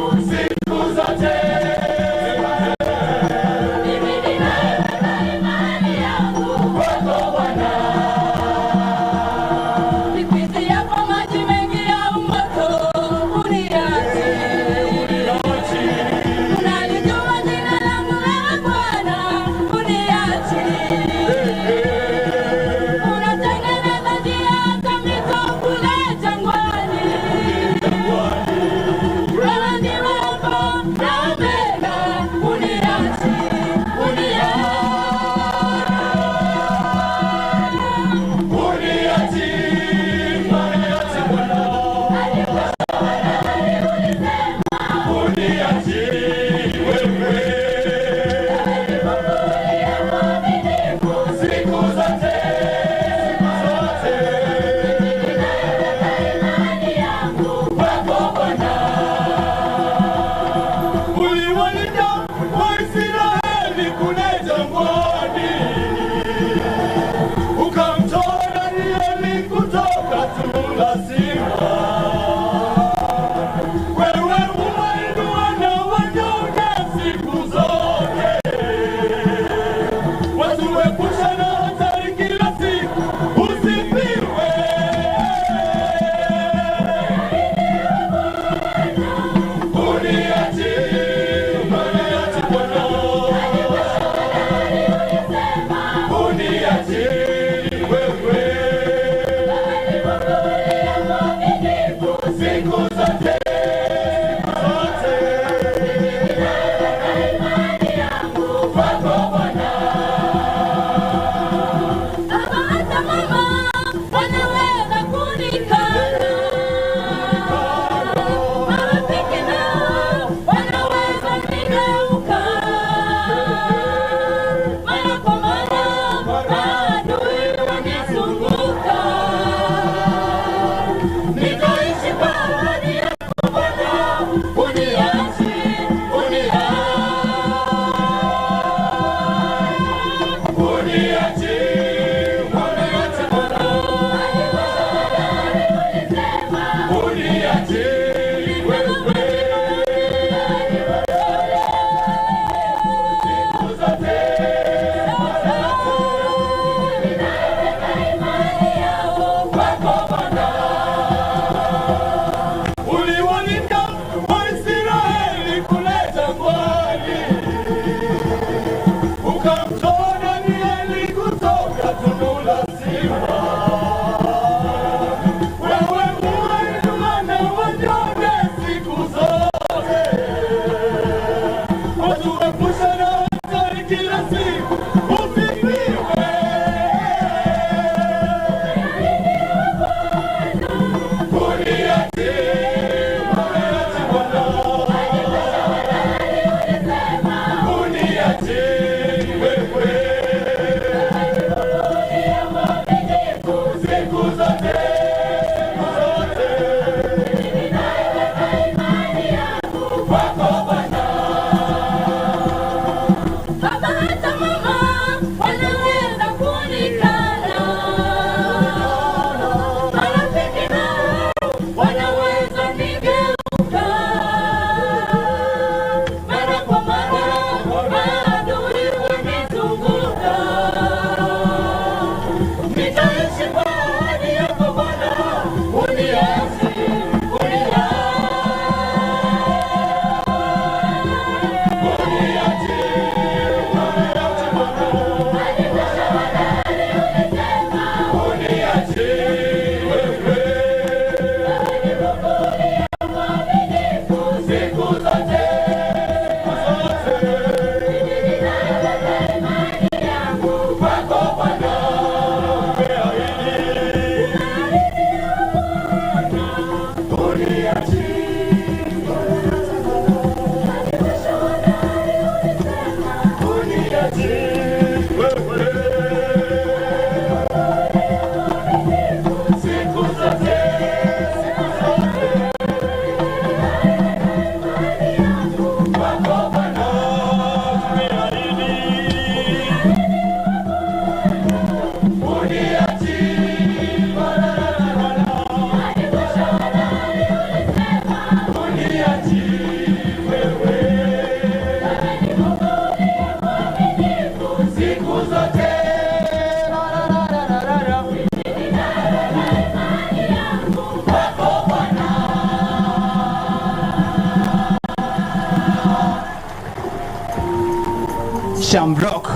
Shamrock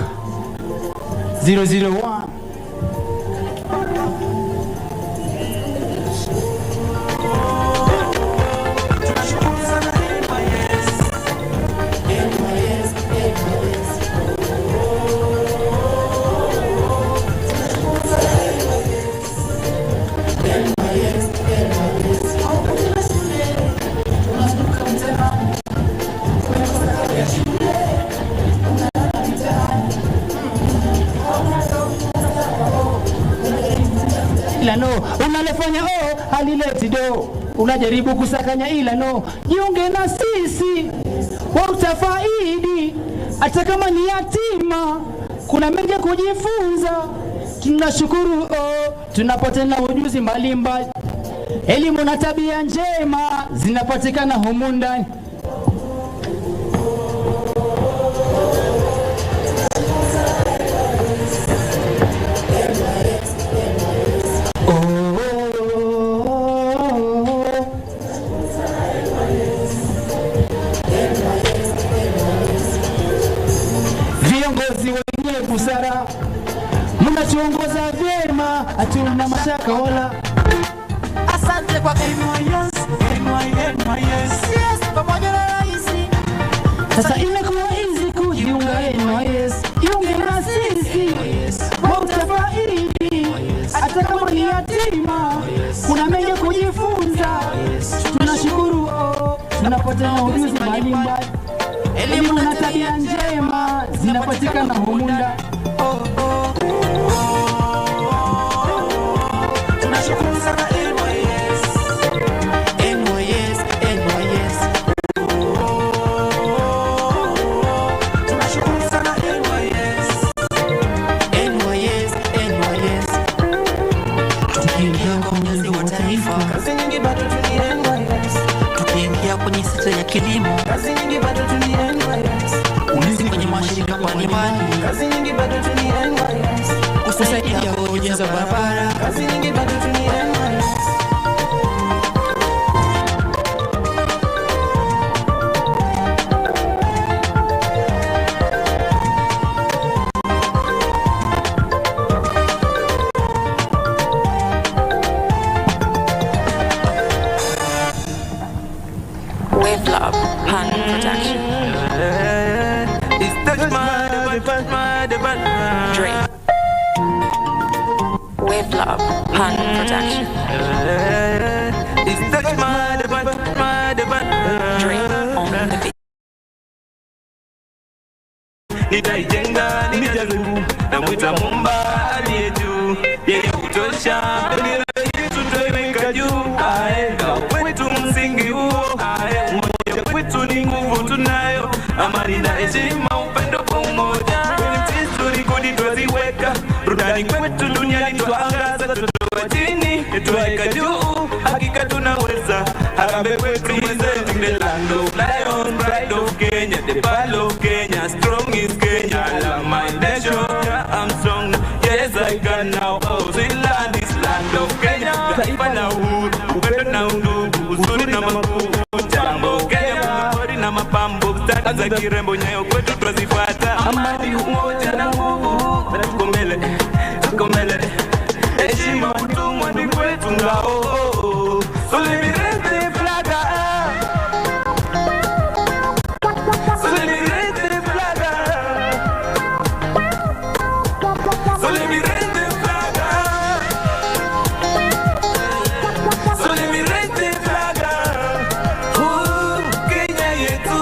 001. Ila no unalofanya oh halileti do, unajaribu kusakanya ila no, jiunge na sisi wa utafaidi, hata kama ni yatima, kuna mengi ya kujifunza. Tunashukuru oh, tunapotenda ujuzi mbalimbali, elimu na tabia njema zinapatikana humu ndani. Oh, oh, oh, oh. Viongozi wenye busara mnatuongoza vyema, hatuna mashaka wala. Asante kwa NYS, NYS, yes, pamoja na rais. Sasa imekuwa easy kujiunga NYS, jiunge na sisi wa utafaidi, hata kama ni yatima, kuna mengi ya kujifunza. Tunashukuru oh, tunapata ujuzi mbalimbali, elimu na tabia njema zinapatikana humu ndani. Tunashukuru sana NYS, NYS, NYS. Tunashukuru sana NYS, NYS, NYS. Tukiingia kwa ujenzi wa taifa, Kazi nyingi bado tuni NYS, tukiingia kwenye sekta ya kilimo, kazi nyingi bado tuni NYS, ulinzi kwenye mashirika mbalimbali, kazi nyingi bado tuni NYS, kusaidia kwa ujenzi wa barabara, kazi nyingi bado tuni NYS. Wave Love Pan Production. It's touch my, the my, the Drake. Wave Love Pan Production. It's touch my, the my, the Drake on the beat. Nitaijenga, nijaze nguvu, namwita Muumba aliye juu, yeye hutosha, bendera yetu twaiweka juu, ae, kwetu msingi huo, ae, umoja kwetu ni nguvu tunayo, amani na heshima, upendo kwa umoja, kwenye mchezo rekodi twaziweka, burudani kwetu duniani twaangaza, tutoa chini twaweka juu, hakika tunaweza. Harambee kwetu representing the land of lion, pride of Kenya, the pearl of Kenya, strong is Kenya, I love my nation, yeah, I'm strong, yes I can now. Oh, sweet land is land of Kenya, taifa la uhuru, upendo na undugu, uzuri na makuu, jambo Kenya, pori na mapambo, stadi za kirembo, nyayo kwetu twazifuata, amani, umoja na nguvu, tuko mbele, tuko mbele, heshima utumwa ni kwetu ngao. So let me raise the flag, ah. So let me raise the flag, ah. So let me raise the flag, ah. So let me raise the flag, ah. Oh, Kenya yetu,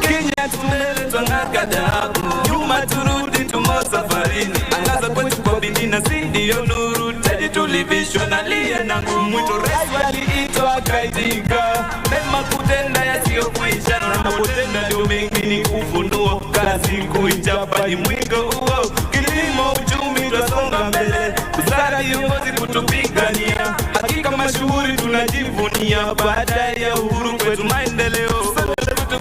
Kenya tumeletwa ng'aka dhahabu, nyuma turudi tumo safarini, angaza kwetu kwa bidii na si ndiyo nuru, taji tulivishwa na liye na ngumu, mwito rais waliitwa akaitika, mema kutenda yasiyokwisha, na unapotenda ndio mengi ni ufunuo, kazi kuichapa ni mwigo huo, kilimo uchumi twasonga mbele, busara viongozi kutupigania, hakika mashuhuri tunajivunia, baada ya uhuru kwetu maendeleo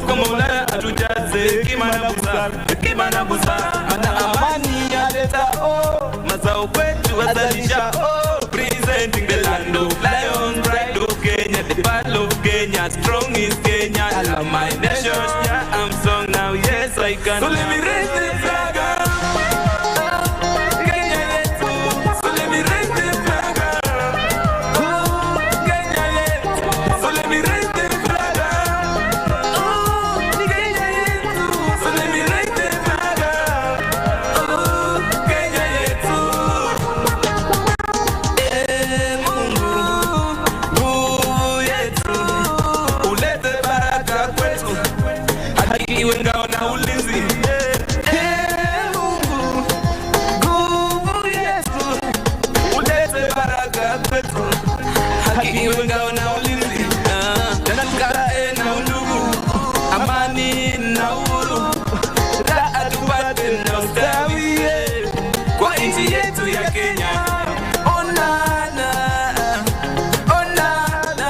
kwa Mola atujaze hekima na busara, hekima na busara, mana amani yaleta oh, mazao kwetu azalisha oh, presenting the land of lions, pride of Kenya, the pearl of Kenya, strong is Kenya, I love my nation, yeah, I'm strong now, yes. Saikana. So let me raise the flag up. Kenya yetu. So let me raise the flag up. Oh, Kenya yetu. So let me raise the flag up. Oh, Kenya yetu. So let me raise the flag up. Oh, Kenya yetu. Eh, Mungu, nguvu yetu. Ulete baraka kwetu. Haki iwe ngao na ulinzi. Eh, Mungu, nguvu yetu. Ulete baraka kwetu. Haki iwe ngao na ulinzi. Ah, tena tukae na undugu, amani na uhuru, raha tupate na ustawi eh, kwa nchi yetu ya Kenya. Onana, onana,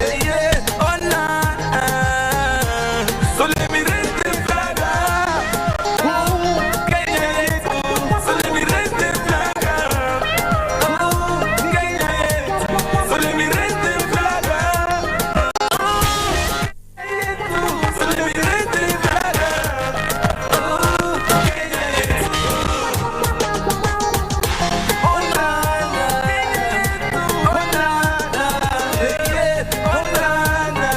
eh, yeah, onana. So let me raise the flag up. Oh, Kenya yetu. So let me raise the flag up. Oh, Kenya yetu. So let me raise the flag up. Oh, Kenya yetu. So let me raise the flag up. Oh, Kenya yetu. Oh, na, na. Oh, na, na. Yeah, oh, na, na.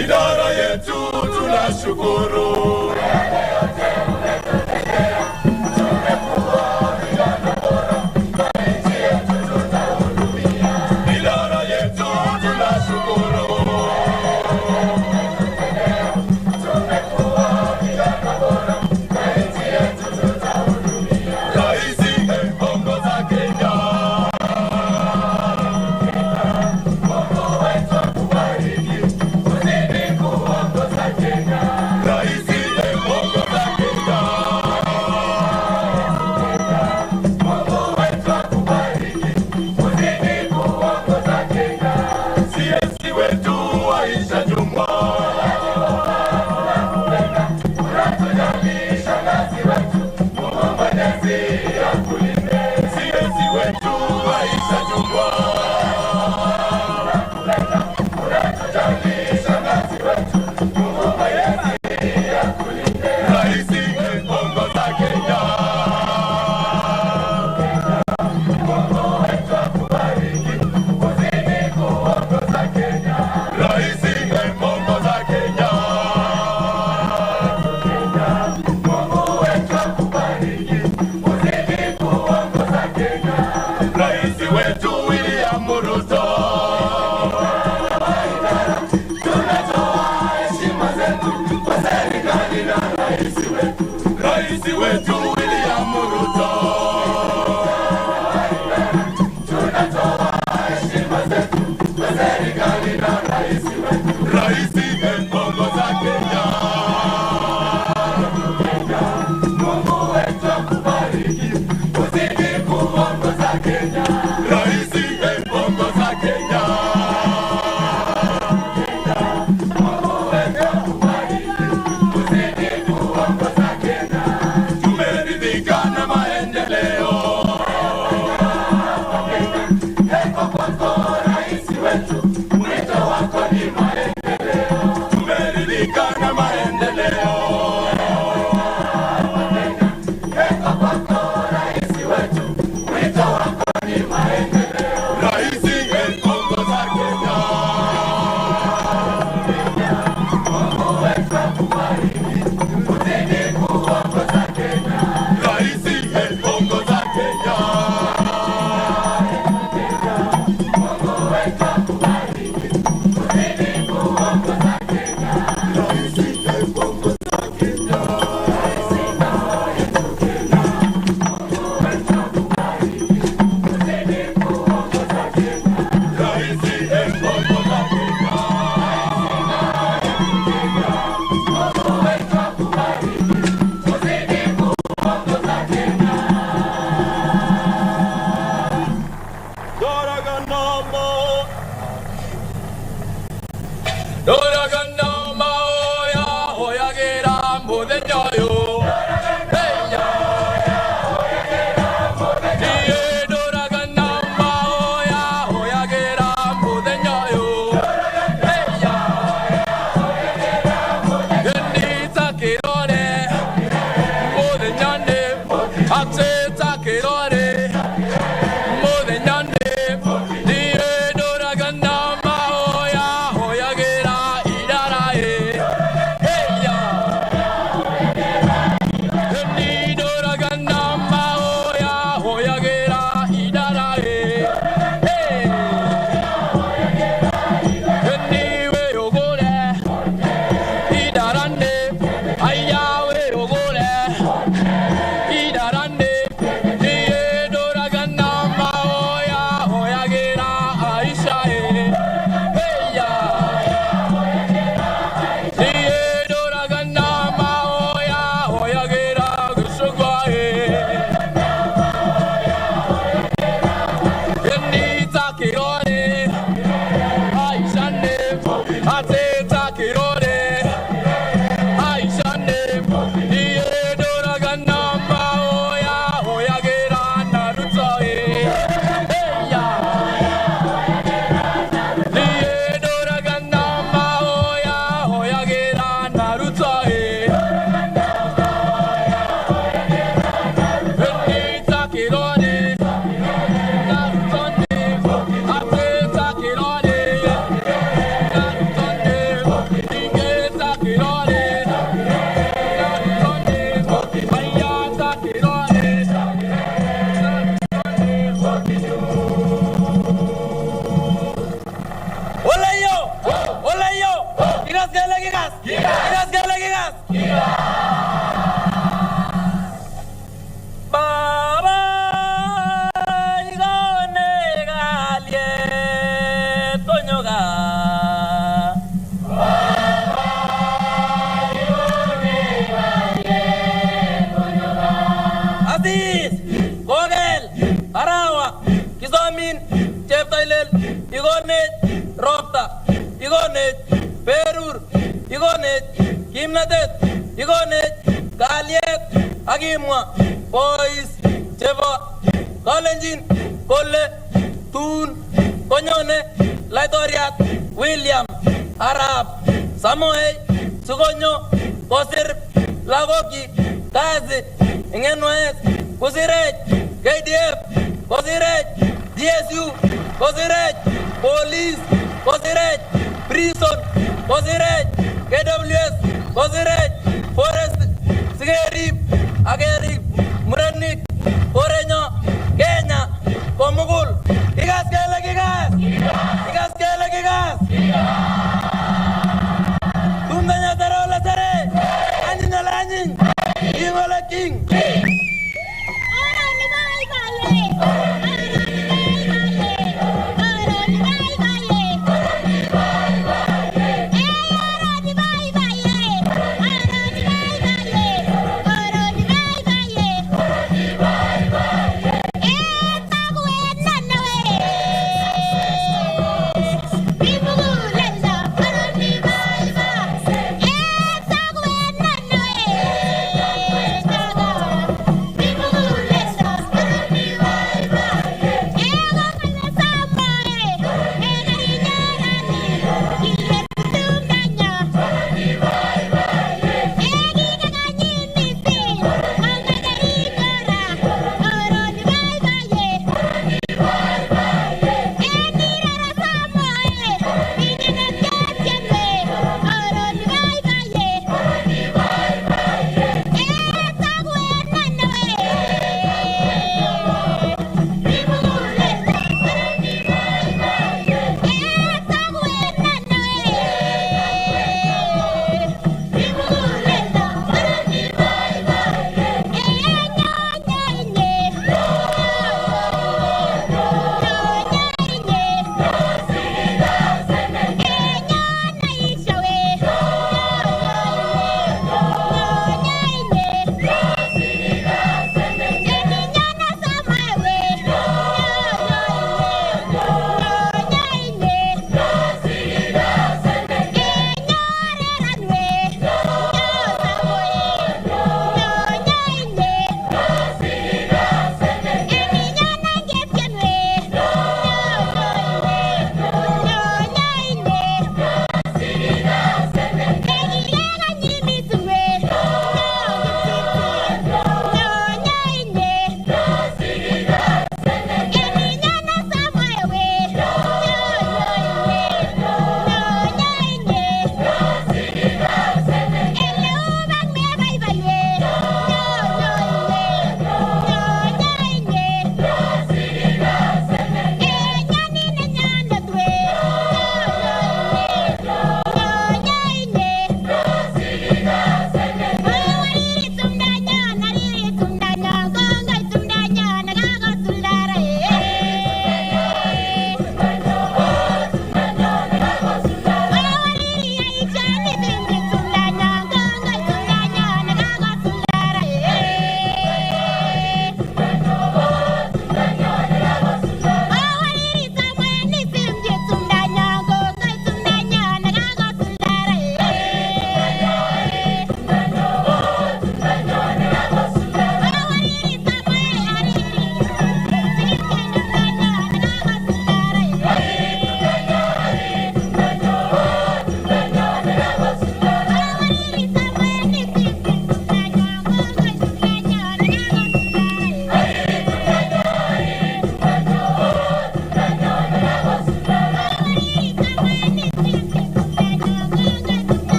Idara yetu tunashukuru. Idara yetu tunashukuru. Raisi ongoza Kenya. Raisi ongoza Kenya. CSC wetu Aisha Jumwa. CSC wetu Aisha Jumwa. Raisi ongoza Kenya. Raisi ongoza Kenya. Raisi wetu William Ruto. Tunatoa heshima zetu kwa serikali na rais wetu. Raisi wetu William Ruto. Tunatoa heshima zetu kwa serikali na rais wetu. Raisi ongoza Kenya. Mungu wetu akubariki, uzidi kuongoza Kenya. Raisi Bye.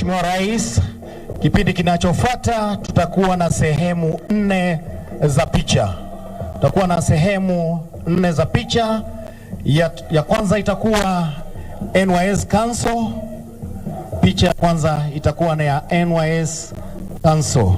Mheshimiwa Rais, kipindi kinachofuata tutakuwa na sehemu nne za picha. Tutakuwa na sehemu nne za picha. Ya kwanza itakuwa NYS Council. Picha ya kwanza itakuwa na ya NYS Council.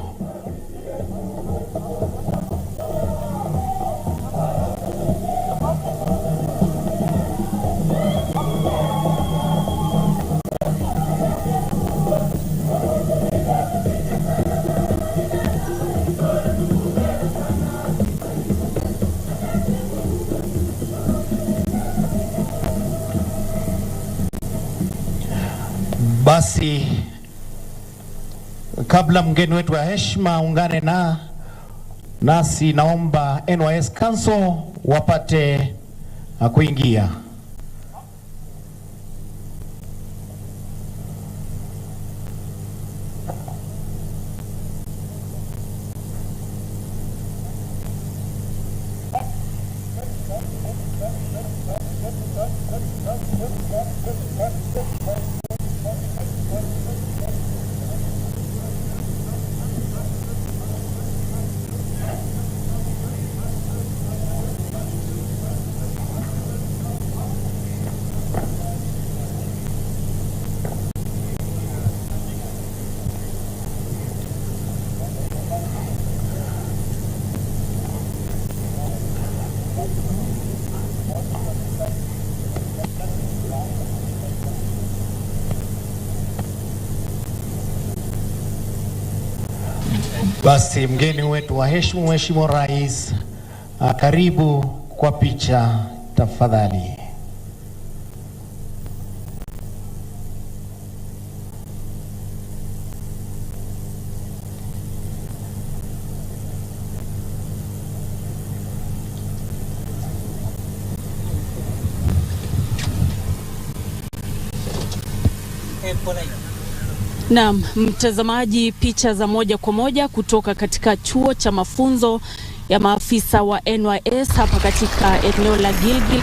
Basi kabla mgeni wetu wa heshima aungane na nasi, naomba NYS Council wapate kuingia. Basi mgeni wetu wa heshima, Mheshimiwa Rais, karibu kwa picha tafadhali. Naam, mtazamaji, picha za moja kwa moja kutoka katika chuo cha mafunzo ya maafisa wa NYS hapa katika eneo la Gilgil.